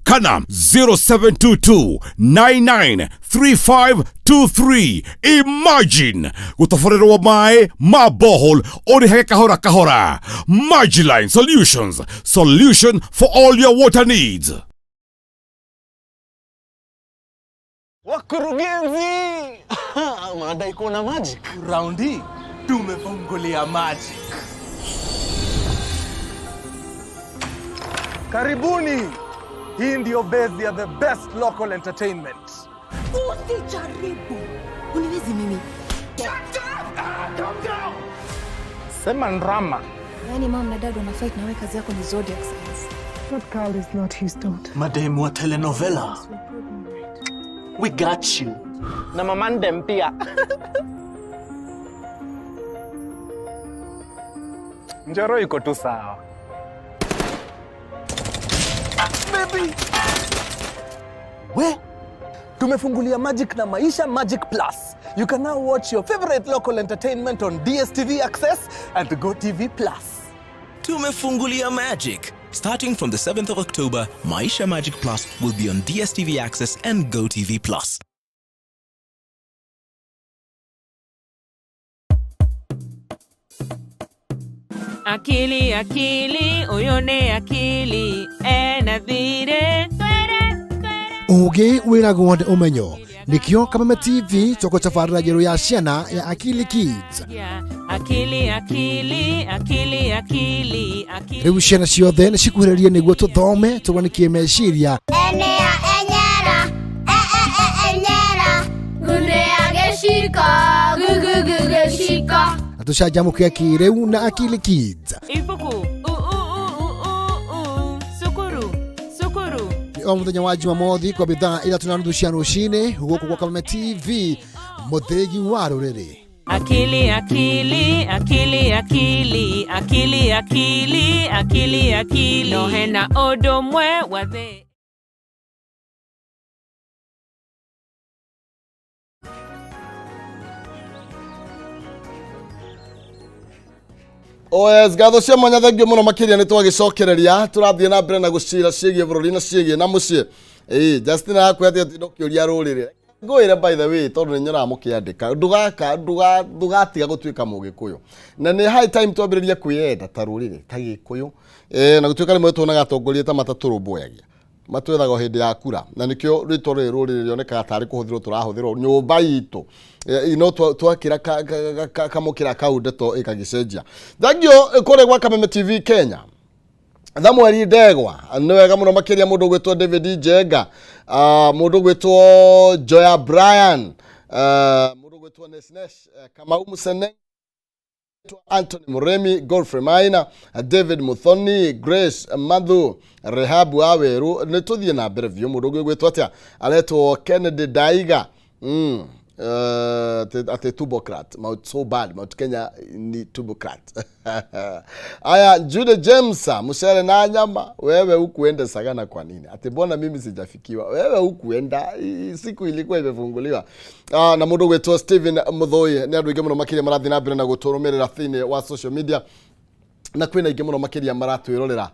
Speaker 3: kana 0722 993523. Imagine gũtoborerwo maĩ ma borehole ũrĩhage kahora kahora. Majiline Solutions, solution for all your water needs.
Speaker 5: Wakurugenzi, madai kuna magic.
Speaker 6: Raundi tumefungulia magic.
Speaker 5: Karibuni. Hii ndio base ya the best local entertainment.
Speaker 7: Usijaribu. Uniwezi mimi.
Speaker 5: Sema ndrama.
Speaker 7: Yaani mom na dad wana fight na wewe kazi yako ni zodiac signs.
Speaker 8: That girl is not his daughter.
Speaker 6: Mademu wa telenovela. We got you.
Speaker 5: Na mamandem pia. Njoro iko tu sawa. We tumefungulia Magic na Maisha Magic Plus. You can now watch your favorite local entertainment on DSTV Access and GoTV Plus.
Speaker 6: Tumefungulia Magic. Starting from the 7th of October, Maisha Magic Plus will be on DSTV Access and GoTV Plus.
Speaker 9: Akili akili ũyũ nĩ akili ena thirĩ.
Speaker 10: Ũgĩ wĩragwo nĩ ũmenyo, nĩkĩo Kameme TV tũgũtabarĩra njerũ ya ciana ya Akili Kids.
Speaker 9: Akili akili akili akili akili.
Speaker 10: Rĩu ciana ciothe nĩ cikuhĩrĩrie nĩguo tũthome tũrwanikie meciria.
Speaker 11: Enea enyera, e e e enyera, gunea geciko, gu gu gu geciko.
Speaker 10: Na tũcanjamũke kĩrĩu na Akili Kids.
Speaker 9: Ibuku u u u u u u cukuru cukuru.
Speaker 10: Nĩ o mũthenya wa Jumamothi kwa thaa 3:30 cia rũcinĩ gũkũ gwa Kameme TV, mũthĩgi wa rũrĩrĩ.
Speaker 9: Akili akili akili akili akili akili akili akili no hena ũndũ ũmwe wa thĩ.
Speaker 1: Oh yes, ngatho cia mwanya, thengio muno makiria. Nĩ twagĩcokereria, tũrathiĩ na mbere na gũcira ciĩgiĩ bũrũri na ciĩgiĩ na mũciĩ. Ĩĩ, Justin arakwĩra atĩ atinda ũkĩũria rũrĩrĩ ngwĩre. By the way, tondũ nĩ nyoraga mũkĩandĩka, ndũgaka ndũgatiga gũtuĩka mũgĩkũyũ, na nĩ high time twambĩrĩrie kwĩyenda ta rũrĩrĩ, ta gĩkũyũ. Na gũtuĩka rĩmwe tuonaga atongoria ta matatũrũmbũyagia, matwethaga o hĩndĩ ya kura, na nĩkĩo rĩtwa rĩrĩ rũrĩrĩ rĩonekaga tarĩ kũhũthĩrwo tũrahũthĩrwo nyũmba itũ. No twakĩra kamũkĩra kau ndeto ĩkagĩcenjia. Thengio kũrĩa gwa Kameme TV Kenya, Thamueli Ndegwa, nĩ wega mũno makĩria. Mũndũ ũgwĩtwo David Njenga, mũndũ ũgwĩtwo Joya Brian, mũndũ ũgwĩtwo Nesnesh Kamau Musene, Anthony Muremi, Godfrey Maina, David Muthoni, Grace Madhu, Rehabu Waweru. Nĩ tũthiĩ na mbere biũ. Mũndũ ũngĩ ũgwĩtwo atĩa? Aretwo Kennedy Daiga. Atĩ Tubocrat Mount, so bad Mount Kenya ni Tubocrat. Aya, Jude James, mchere na nyama, wewe hukuenda Sagana kwa nini? Ati mbona mimi sijafikiwa? Wewe hukuenda, siku ilikuwa imefunguliwa. Na mũndũ ũgwĩtwo Steven Muthoi, nĩ andũ aingĩ mũno makĩria marathiĩ na mbere na gũtũrũmĩrĩra thĩinĩ wa social media, na kwĩna aingĩ mũno makĩria maratwĩrorera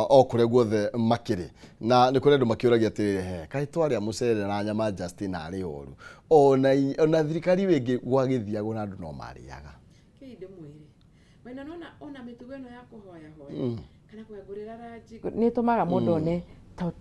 Speaker 1: o kũrĩa guothe makĩrĩ, na nĩ kũrĩ andũ makĩũragia atĩrĩrĩ, he kaĩ twarĩa mũcere na nyama Justin arĩ ũru? Ona thirikari wĩngĩ gwagĩthiagwo na andũ no marĩaga.
Speaker 2: Kĩi ndĩmwĩre maina, nona ona mĩtugo ĩno ya kũhoya hoya kana kũhangũrĩra ranji nĩ ĩtũmaga mũndũ one ta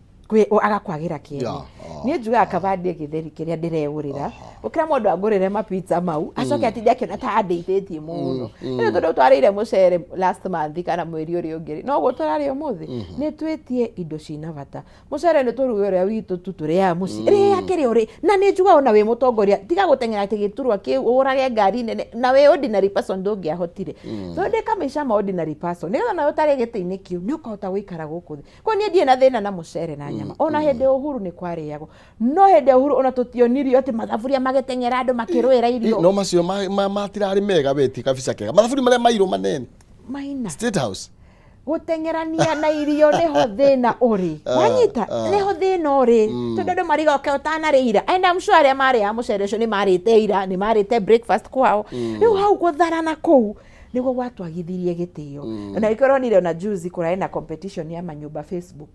Speaker 2: agakwagĩra kĩene. Niĩ njugaga kaba ndĩe gĩtheri kĩrĩa ndĩregũrĩra gũkĩra mũndũ angũrĩre mapizza mau acoke atinde akĩona ta andeithĩtie mũno. Rĩu tondũ twarĩire mũcere last month kana mweri ũrĩa ũngĩ rĩ, noguo tũrarĩa ũmũthĩ. Nĩ twĩtie indo cina bata. Mũcere nĩ tũruge ũrĩa witũ tu tũrĩaga mũciĩ, rĩa kĩrĩa ũrĩ na. Nĩ njugaga ona wĩ mũtongoria, tiga gũteng'era atĩ gĩturwa kĩu ũgũrage ngari nene na wĩ ordinary person ndũngĩahotire. Thondeka maica ma ordinary person nĩgetha nawe ũtarĩ gĩtĩ-inĩ kĩu nĩ ũkahota gũikara gũkũ thĩ. Kwa niĩ ndirĩ na thĩna na mũcere na nyama. Ona hĩndĩ ya Uhuru nĩ kwarĩagwo, no hĩndĩ ya Uhuru ona tũtionirio atĩ mathaburia magĩteng'era andũ makĩrũĩra irio.
Speaker 1: No macio matirarĩ mega, we ti kabisa kega mathaburi marĩa mairũ manene.
Speaker 2: Maina.
Speaker 1: State House.
Speaker 2: Gũteng'erania na irio nĩho thĩna ũrĩ. Wanyita? Nĩho thĩna ũrĩ, tondũ andũ marigoke ũtanarĩa ira, and I'm sure arĩa marĩaga mũcere ũcio nĩ marĩte ira, nĩ marĩte breakfast kwao. Rĩu hau gũtharana kũu nĩguo gwatwagithirie gĩtĩo. Na nĩkĩo ũronire ona juzi kũrarĩ na competition ya manyũmba Facebook,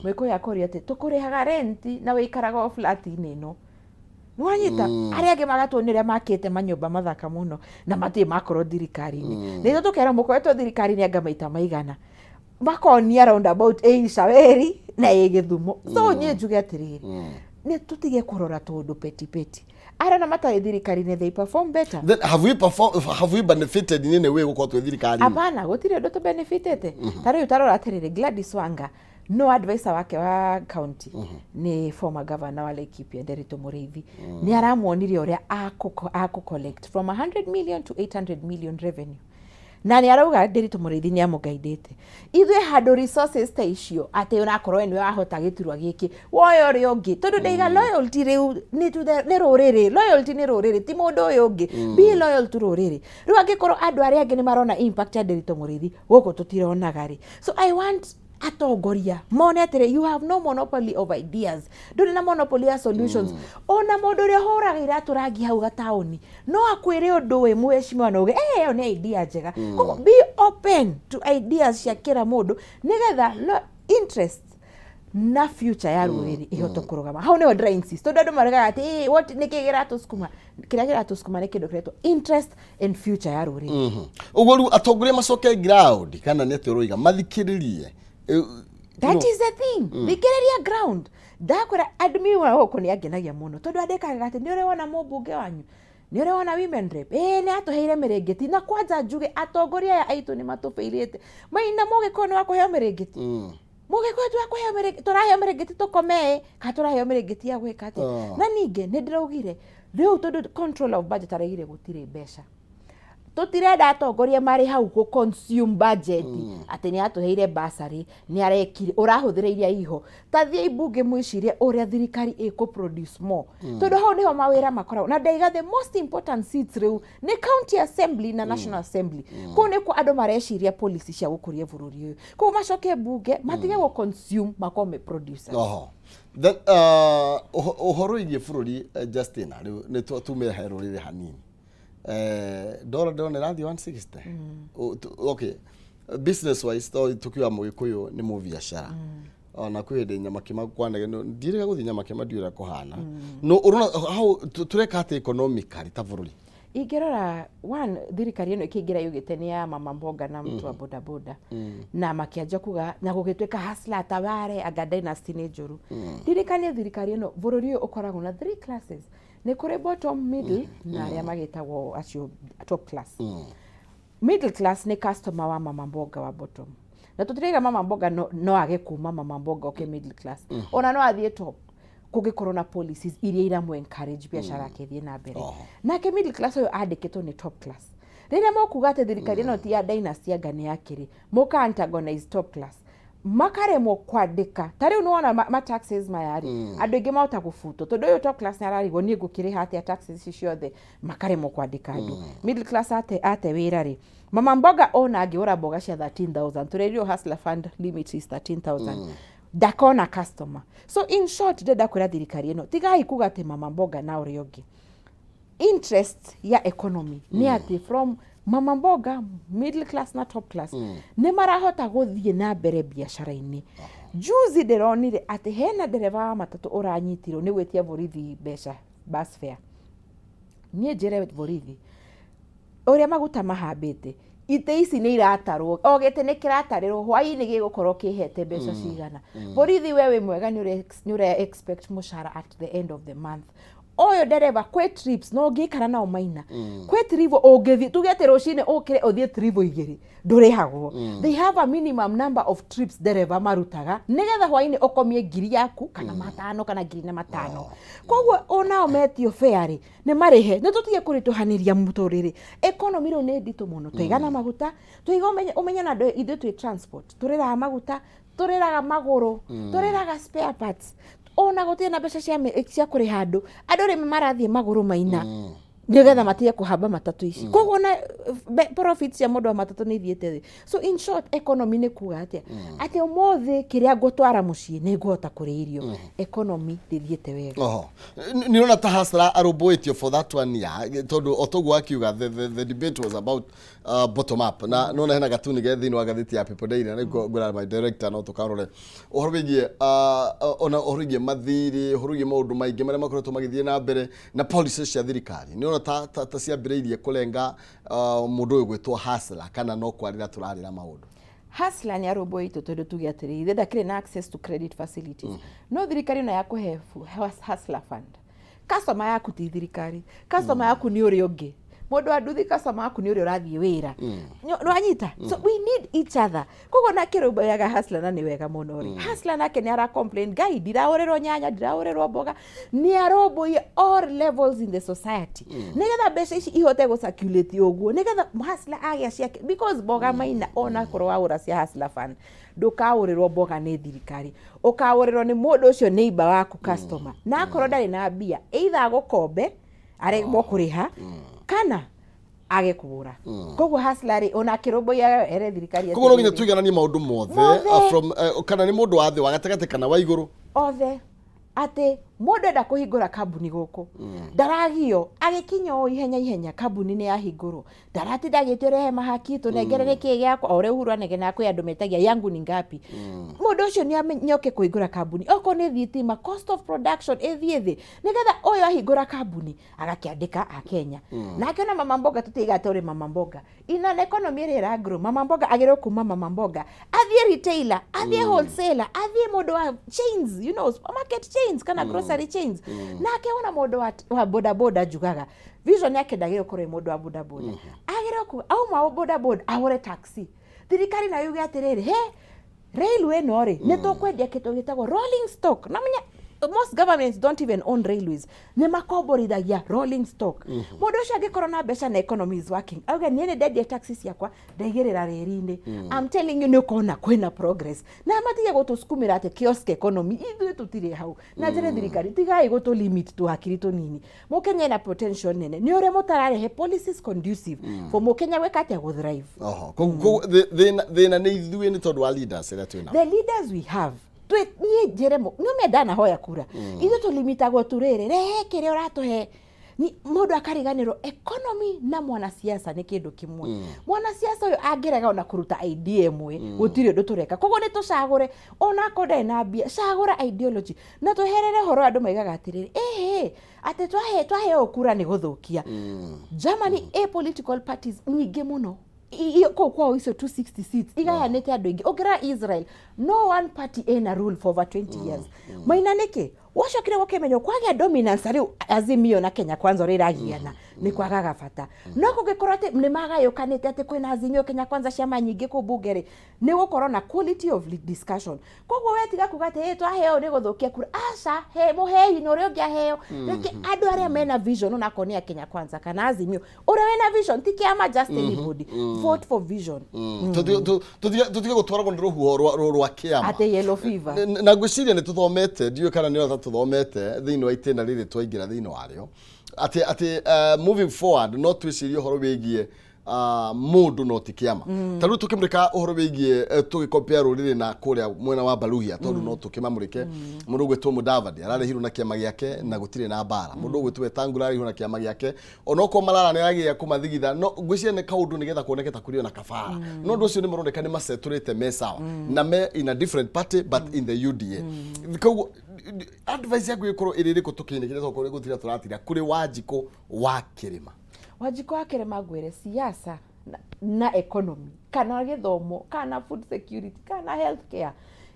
Speaker 2: mwĩkũyũ akoria atĩ tũkũrĩhaga renti na wĩikaraga o flat-inĩ ĩno. Nĩwanyita? Arĩa angĩ magatuonia ũrĩa makĩte manyũmba mathaka mũno na matirĩ makorwo thirikari-inĩ. Na ithuĩ tũkerwo mũkoretwo thirikari-inĩ anga maita maigana, makonia roundabout ĩ Icaweri na ĩ Gĩthumo. So niĩ njuge atĩrĩrĩ, nĩ tũtige kũrora tũndũ petty petty. Arĩa ona matarĩ thirikari-inĩ, they perform better.
Speaker 1: Then have we perform, have we benefited in any way gũkorwo twĩ thirikari-inĩ?
Speaker 2: Hapana, gũtirĩ ũndũ tũbenefitĩte. Ta rĩu tarora atĩrĩrĩ, Gladys Wanga no advisor wake wa county nĩ former governor wa Laikipia, Nderitu Mũrĩithi. Nĩ aramuonirie ũrĩa akũ collect from 100 million to 800 million revenue, na nĩ arauga Nderitu Mũrĩithi nĩ amũgaidĩte. Ithuĩ handũ resources ta icio, atĩ onakorwo we nĩwe wahota gĩturwa gĩkĩ, woya ũrĩa ũngĩ, tondũ ndaiga loyalty rĩu nĩ to nĩ rũrĩrĩ. Loyalty nĩ rũrĩrĩ, ti mũndũ ũyũ ũngĩ. Be loyal to rũrĩrĩ. Rĩu angĩkorwo andũ arĩa angĩ nĩ marona impact ya Nderitu Mũrĩithi, gũkũ tũtironaga rĩ. So I want Atongoria mone atĩrĩ, you have no monopoly of ideas, ndũrĩ na monopoly ya solutions. Ona mũndũ ũrĩa ũhũraga iratũ rangi hau gataũni no akwĩre ũndũ wĩ mũheshimiwa na uge, "Eh, ĩyo nĩ idea njega." Koguo be open to ideas cia kĩra mũndũ nĩgetha interest na future ya rũrĩrĩ ihote kũrũgama. Hau nĩho ndĩra insist, tondũ andũ maregaga atĩ, "Eh, what, nĩkĩ kĩratũsukuma?" Kĩrĩa kĩratũsukuma nĩ kĩndũ kĩretwo interest and future ya rũrĩrĩ.
Speaker 1: Ũguo rĩu atongoria macoke ground, kana nĩ atĩ ũroiga mathikĩrĩrie?
Speaker 2: That is the thing. Thikĩrĩria ground. Ndakwĩra admin wa gũkũ nĩ angenagia mũno, tondũ andĩkaga atĩ nĩ ũrĩ wona mũmbunge wanyu, nĩ ũrĩ wona women rep, ĩĩ, nĩ atũheire mĩrĩngĩti. Na kwanja njuge atongoria aya aitũ nĩ matũbĩirĩte maina. Mũgĩkũyũ nĩ wa kũheo mĩrĩngĩti, mũgĩkũyũ ti wa kũheo mĩrĩngĩti. Tũraheo mĩrĩngĩti tũkome, kana tũraheo mĩrĩngĩti ya gwĩka atĩa? Na ningĩ nĩ ndĩraugire rĩu, tondũ control of budget araigire gũtirĩ mbeca, tũtirenda atongoria marĩ hau gũ consume budget, atĩ nĩ atũheire bursary, nĩ arekire, ũrahũthĩra iria iho. Ta thiĩi mbunge mwĩcirie ũrĩa thirikari ĩkũ produce more, tondũ hau nĩho mawĩra makoragwo. Na ndaiga the most important seats rĩu nĩ county assembly na national assembly. Kũu nĩkuo andũ mareciria policy cia gũkũria bũrũri ũyũ. Koguo macoke mbunge, matige gũ consume, makorwo me producers.
Speaker 1: Oho. Then ũhoro wĩgiĩ bũrũri, Justina, rĩu nĩ tume he rũrĩrĩ hanini. Ndora ndĩrona ĩrathiĩ 160. Okay, business wise, to tukiuga mũgĩkũyũ nĩ mũbiacara, ona kwĩ hĩndĩ Nyamakĩma kwanege ndirĩga gũthiĩ Nyamakĩma, ndiũĩ ũrĩa kũhana. No ũrona hau tũreka atĩ economically ta bũrũri?
Speaker 2: Ingĩrora one, thirikari ĩno ĩkĩingĩra yugĩte nĩ ya mama mboga na mtu wa bodaboda, na makĩanjia kuga na gũgĩtuĩka hustler taware anga dynasty nĩ njũru. Ndirikanie thirikari ĩno, bũrũri ũyũ ũkoragwo na three classes: nĩ kũrĩ bottom, middle na arĩa magĩtagwo acio top class. Middle class nĩ customer wa mama mboga wa bottom, na tũtiraiga mama mboga no age kuma mama mboga oke middle class, ona no athiĩ top kũngĩkorwo na policies iria iramũ encourage biacara yake ĩthiĩ na mbere. Nake middle class ũyũ andĩkĩtwo nĩ top class. Rĩrĩa mokuga atĩ thirikari ĩno ti ya dynasty, anga nĩ yakĩrĩ mũka antagonize top class, makaremwo kwandĩka. Ta rĩu nĩwona ma taxes maya rĩ, andũ aingĩ mahota gũbutwo, tondũ ũyũ top class nĩ ararigwo, niĩ ngũkĩrĩha atĩa taxes ici ciothe? Makaremwo kwandĩka andũ. Middle class ate wĩra rĩ, mama mboga ona angĩgũra mboga cia 13,000, tũrerirwo hustler fund limit is 13,000, ndakona customer. So in short, ndĩrenda kwĩra thirikari ĩno, tigai kuga atĩ mama mboga na ũrĩa ũngĩ. Interest ya economy nĩ atĩ from mama mboga, middle class na top class nĩ marahota gũthiĩ na mbere biacara-inĩ. Juzi ndĩronire atĩ hena ndereba wa matatũ ũranyitirwo nĩ gwĩtia borithi mbeca bus fare. Niĩ njĩre borithi ũrĩa maguta mahambĩte, itĩ ici nĩ iratarwo, o gĩtĩ nĩ kĩratarĩrwo, hwaĩ-inĩ gĩgũkorwo kĩhete mbeca cigana. Borithi, we wĩ mwega, nĩ ũre expect mũcara at the end of the month. Ũyũ ndereba kwĩ trips no ũngĩikara nao maina, kwĩ trip ũngĩthiĩ, tuge atĩ rũcinĩ ũkĩre ũthiĩ trip igĩrĩ, ndũrĩhagwo. They have a minimum number of trips ndereba marutaga nĩgetha hwaĩ-inĩ ũkomie 1,000 yaku kana 500 kana 1,500. Koguo onao metio fare rĩ, nĩ marĩhe, nĩ tũtige kũritũhanĩria mũtũrĩre. Economy rĩu nĩ nditũ mũno, twaigana maguta, twaiga ũmenye na andũ ithuĩ twĩ transport, tũrĩraga maguta, tũrĩraga magũrũ, tũrĩraga spare parts, ona gũtirĩ na mbeca cia kũrĩha andũ. Andũ rĩmwe marathiĩ magũrũ maina nĩgetha matige kũhamba matatũ ici. Koguo na profit cia mũndũ wa matatũ nĩ ithiĩte thĩ. So in short, economy nĩ kuga atĩa? Atĩ ũmũthĩ kĩrĩa ngũtwara mũciĩ nĩ ngũhota kũrĩa irio. Economy ndĩthiĩte wega.
Speaker 1: Oho. Nĩ ũrona ta hustler arũmbũĩtio for that one year, tondũ o toguo akiuga the debate was about bottom up, na nona hena gatuni ge thĩinĩ wa ngathĩti ya People Daily, na nĩguo ngwĩra my director no tũkarore ũhoro wĩgiĩ ona ũhoro wĩgiĩ mathirĩ, ũhoro wĩgiĩ maũndũ maingĩ marĩa makoretwo magĩthiĩ na mbere na policies cia thirikari. Nĩ ũrona ta ciambĩrĩirie kũrenga mũndũ ũyũ gwĩtwo hustler, kana no kwarĩra tũrarĩra maũndũ?
Speaker 2: Hustler nĩ arũmbũĩtwo, tondũ tuge atĩrĩrĩ, ithe ndakĩrĩ na access to credit facilities, no thirikari ĩno ya kũhe hustler fund, customer yaku ti thirikari, customer yaku nĩ ũrĩa ũngĩ mũndũ wa nduthi, customer yaku nĩ ũrĩa ũrathiĩ wĩra. Nĩwanyita? So we need each other. Koguo na kĩrũmbũyaga hustler na nĩ wega mũno rĩ, hustler nake nĩ ara complain, ngai ndiragũrĩrwo nyanya, ndiragũrĩrwo mboga. Nĩ arũmbũiye all levels in the society nĩgetha mbeca ici ihote gũ circulate ũguo, nĩgetha hustler agĩa ciake, because mboga maina, ona korwo wagũra cia hustler fund, ndũkagũrĩrwo mboga nĩ thirikari, ũkagũrĩrwo nĩ mũndũ ũcio neighbor waku, customer. Na akorwo ndarĩ na mbia, either agũkombe aremwo kũrĩha kana Age kũgũra. Koguo hustler rĩ, ona akĩrũmbũiya ere thirikari
Speaker 1: Koguo no nginya
Speaker 2: atĩrĩrĩ,
Speaker 1: tũigananie maũndũ mothe.
Speaker 2: Mothe.
Speaker 1: From kana nĩ mũndũ wa thĩ, wa gatagatĩ kana wa igũrũ.
Speaker 2: Othe, atĩ mũndũ enda kũhingũra kambuni gũkũ ndaragio agĩkinya o ihenya ihenya kambuni nĩ yahingũrwo, ndaratinda agĩtio rehe mahaki tũnengere nĩ kĩĩ gĩakwa, o ũrĩa Uhuru anegenaga kwĩ andũ metagia yangu ni ngapi. Mũndũ ũcio nĩ oke kũhingũra kambuni, okorwo nĩ thitima, cost of production ĩthiĩ thĩ, nĩgetha ũyũ ahingũra kambuni agakĩandĩka akenya. Nake ona mama mboga, tũtiga atĩ ũrĩ mama mboga in an economy ĩrĩa ĩragrow, mama mboga agĩrĩirwo kuma mama mboga athiĩ retailer, athiĩ wholesaler, athiĩ mũndũ wa chains, supermarket chains kana grocery chains. Nake ona mũndũ wa boda boda, njugaga vision yake ndagĩrĩirwo gũkorwo ĩ mũndũ wa boda boda, agĩrĩirwo auma boda boda agũre taxi. Thirikari nayo yuge atĩrĩrĩ, he railway ĩno rĩ, nĩ tũkwendia kĩndũ gĩtagwo rolling stock. Na menya most governments don't even own railways, nĩ makomborithagia rolling stock. Mũndũ ũcio angĩkorwo na mbeca na economy is working, auge niĩ nĩ ndendia taxi ciakwa, ndaigĩrĩra rĩri-inĩ, I'm telling you, nĩ ũkona kwĩna progress. Na matige gũtũsukumĩra atĩ kiosk economy, ithuĩ tũtirĩ hau. Na njĩre thirikari, tigai gũtũ limit tũhakiri tũnini. Mũkenya ena potential nene, nĩ ũrĩa mũtararehe policies conducive for mũkenya gwĩka atĩa, gũthrive.
Speaker 1: Oho. Koguo thĩna nĩ ithuĩ nĩ tondũ wa leaders ĩrĩa twĩ nao.
Speaker 2: The leaders we have, niĩ njĩre nĩ ũmenya ndanahoya kura, ithuĩ tũlimitagwo turĩrĩ, rehe kĩrĩa ũratũhe. Mũndũ akariganĩrwo economy na mwanasiasa nĩ kĩndũ kĩmwe. Mwanasiasa ũyũ angĩrega ona kũruta idea ĩmwe, gũtirĩ ũndũ tũreka. Koguo nĩ tũcagũre, onakorwo ndarĩ na mbia, cagũra ideology na tweherere ũhoro andũ maigaga atĩrĩrĩ, ĩhĩ, atĩ twaheo kura nĩ gũthũkia. Germany ĩ political parties nyingĩ mũno. Kũu kwao icio 260 seats igayanĩte andũ aingĩ. Ũngĩrora Israel, no one party ĩna rule for over 20 years. Maina nĩkĩ wacokire gũkĩmenywo kwagĩa dominance rĩu Azimio na Kenya Kwanza ũrĩa iragiana nĩ kwagaga bata. No kũngĩkorwo atĩ nĩ magayũkanĩte, atĩ kwĩna Azimio, Kenya Kwanza, ciama nyingĩ kũu bunge rĩ, nĩ gũkorwo na quality of discussion. Koguo we tiga kuga atĩ "Ĩ, twaheo nĩ gũthũkia kura." Aca, he mũhei na ũrĩa ũngĩ aheo. Reke andũ arĩa mena vision, onakorwo nĩ a Kenya Kwanza kana Azimio, ũrĩa wĩna vision, ti kĩama, just anybody, vote for vision.
Speaker 1: Tũtige gũtwaragwo nĩ rũhuho rwa kĩama.
Speaker 2: Atĩ yellow fever.
Speaker 1: Na ngwĩciria nĩ tũthomete, ndiũĩ kana nĩ ũrĩa tũthomete thĩinĩ wa itĩna rĩrĩ twaingĩra thĩinĩ warĩo, atĩ moving forward no twĩcirie ũhoro wĩgiĩ mũndũ no ti kĩama. Ta rĩu tũkĩmũrĩka ũhoro wĩgiĩ tũgĩkompea rũrĩrĩ na kũrĩa mwena wa Baluhia, tondũ no tũkĩmamũrĩke, mũndũ ũgwĩtwo Mudavadi ararehirwo na kĩama gĩake na gũtirĩ na mbara. Mũndũ ũgwĩtwo Wetangula ararehirwo na kĩama gĩake, onokorwo marara nĩ arageria kũmathigitha, no ngwĩciria nĩ kaũndũ nĩgetha kuoneke ta kũrĩ ona kabara. No ũndũ ũcio nĩ maroneka nĩ macetũrĩte me sawa na me in a different party but in the UDA. Koguo advice yaku ĩkorwo ĩrĩ ĩrĩkũ tũkĩinĩkĩria, tokorwo nĩ gũtira tũratira, kũrĩ Wanjikũ wa Kĩrĩma?
Speaker 2: Wanjikũ wa Kĩrĩma, ngwĩre siasa na economy kana gĩthomo kana food security kana health care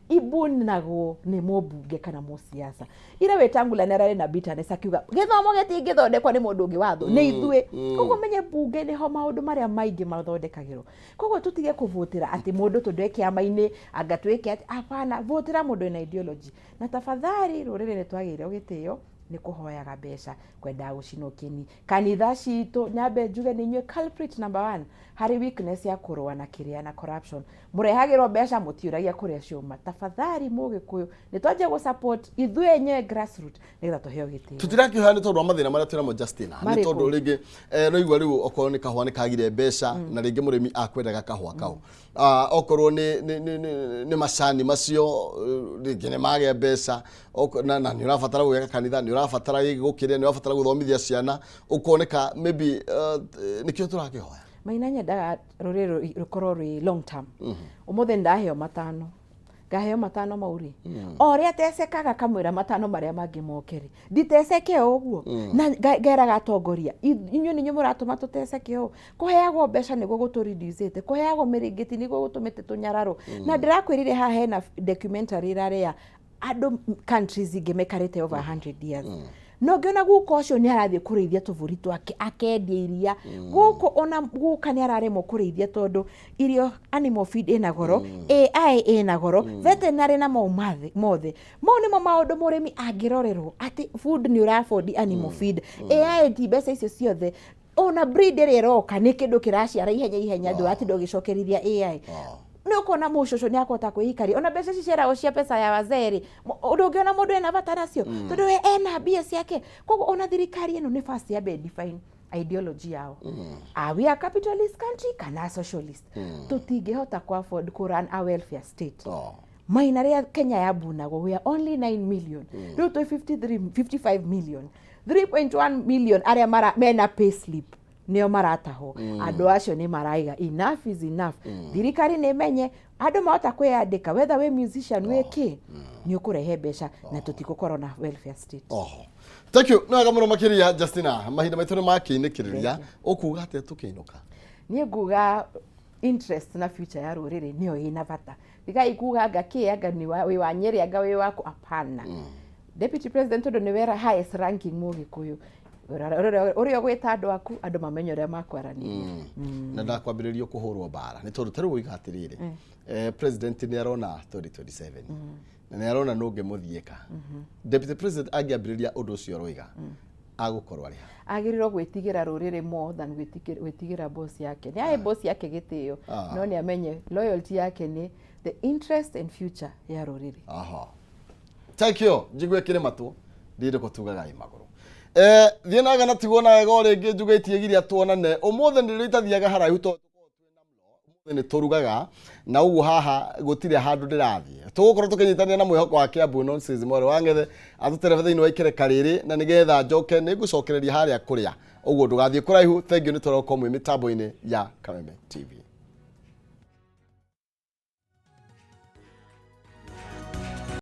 Speaker 2: ibunagwo nĩ mũmbunge kana mũsiasa. Ira Wetangula nĩ ararĩ na bitterness akiuga gĩthomo gĩtingĩthondekwo nĩ mũndũ ũngĩ watho nĩ ithuĩ. Koguo menye bunge nĩho maũndũ marĩa maingĩ mathondekagĩrwo. Koguo tũtige kũvotĩra atĩ mũndũ tondũ e kĩama-inĩ anga twĩke atĩ, hapana, votĩra mũndũ wĩna ideology. Na tafadhali, rũrĩrĩ nĩ twagĩire gĩtĩo nĩ kũhoyaga mbeca, kwendaga gũcinwo kĩni. Kanitha citũ, nyambe njuge nĩ inyuĩ culprit number one harĩ weakness ya kũrũa na kĩrĩa na corruption. Mũrehagĩrwo mbeca, mũtiũragia kũrĩa ciuma. Tafadhali, mũgĩkũyũ, nĩ twanjie gũ support ithuĩ enyewe grassroot nĩgetha tũheo gĩtĩo.
Speaker 1: Tũtirakĩhoya nĩ tondũ wa mathĩna marĩa twĩnamo, Justina, nĩ
Speaker 2: Marĩkũ?
Speaker 1: tondũ rĩngĩ no igua rĩu okorwo nĩ kahũa nĩ kagire mbeca na rĩngĩ mũrĩmi akwendaga kahũa kau. Okorwo nĩ macani macio, rĩngĩ nĩ magĩa mbeca. Na nĩ ũrabatara gwĩka kanitha, nĩ ũrabatara gũkĩrĩa, nĩ ũrabatara gũthomithia ciana, ũkoneka maybe nĩkĩo tũrakĩhoya.
Speaker 2: Maina, nyendaga rũrĩrĩ rũkorwo rwĩ long term. Ũmũthĩ ndaheo matano, ngaheo matano mau rĩ, o ũrĩa tecekaga kamwĩra matano marĩa mangĩ moke rĩ, nditeceke o ũguo. Na ngeraga atongoria, inyuĩ nĩ inyuĩ mũratũma tũteceke ũũ. Kũheagwo mbeca nĩguo gũtũreducĩte, kũheagwo mĩrĩngĩti nĩguo gũtũmĩte tũnyararwo. Na ndĩrakwĩrire haha hena documentary ĩrarĩ ya andũ countries ingĩ maikarĩte over 100 years. No ngĩona guka ũcio nĩ arathiĩ kũrĩithia tũbũri twake, akendia iria. Gũkũ ona guka nĩ araremwo kũrĩithia tondũ irio, animal feed ĩna goro, AI ĩna goro, veterinary na mau mothe. Mau nĩmo maũndũ mũrĩmi angĩrorerwo, atĩ food nĩ ũra afford animal feed, AI ti mbeca icio ciothe, ona breed ĩrĩa ĩroka nĩ kĩndũ kĩraciara ihenya ihenya, ndũratinda ũgĩcokerithia AI. Nĩ ũkona mũcũcũ nĩ akũhota kwĩikaria ona mbeca ici ciaragwo cia pesa ya wazee rĩ, ndũngĩona mũndũ ena bata nacio tondũ we ena mbia ciake. Koguo ona thirikari ĩno nĩ first yambe define Ideology yao, are we a capitalist country kana a socialist? Tũtingĩhota ku afford ku run a welfare state. Maina rĩa Kenya yambunagwo, we are only 9 million. Rĩu twĩ 53, 55 million, 3.1 million arĩa mara, mena pay slip nĩo maratahwo. Andũ acio nĩ maraiga enough is enough. Thirikari nĩ menye andũ mahota kwĩyandĩka, whether wĩ musician, wĩ kĩ, nĩ ũkũrehe mbeca na tũtigũkorwo na welfare state.
Speaker 1: Oho, thank you, nĩ wega mũno makĩria, Justina. Mahinda maitũ nĩ makĩinĩkĩrĩria. Ũkuga atĩa tũkĩinũka?
Speaker 2: Niĩ nguga interest na future ya rũrĩrĩ nĩyo ĩna bata. Tigai kuga anga kĩ, anga nĩ wĩ wa Nyĩrĩ, anga wĩ waku, apana. Deputy president, tondũ nĩ wera highest ranking Mũgĩkũyũ ũrĩa ũgwĩta andũ aku, andũ mamenye ũrĩa makwaranĩria.
Speaker 1: Na ndakwambĩrĩrio kũhũrwo mbara nĩ tondũ tarĩu woiga atĩrĩrĩ, president nĩ arona 2027 na nĩ arona nũ ũngĩmũthiĩka. Deputy president angĩambĩrĩria ũndũ ũcio ũroiga, agũkorwo arĩ ha?
Speaker 2: Agĩrĩirwo gwĩtigĩra rũrĩrĩ more than gwĩtigĩra boss yake. Nĩ ahe boss yake gĩtĩo, no nĩ amenye loyalty yake nĩ the interest and future ya rũrĩrĩ.
Speaker 1: Aha, thank you. Njigue kĩrĩ matũ ndinde kũtugaga ĩ magũrũ. Thiĩ naga na tigwo na wega o rĩngĩ. Njuge itiegiria tuonane ũmũthĩ. Nĩrĩo itathiaga haraihu tondũ ũmũthĩ nĩ tũrugaga na ũguo haha gũtirĩ handũ ndĩrathiĩ. Tũgũkorwo tũkĩnyitanĩra na mwĩhoko wa Kiambu Nonsense, mwarĩ wa Ng'ethe atũterebe thĩinĩ wa ikereka rĩrĩ, na nĩgetha njoke nĩ ngũcokereria harĩa kũrĩa ũguo. Ndũgathiĩ kũraihu. Thank you nĩ tũroka mwĩ mĩtambo-inĩ ya Kameme TV.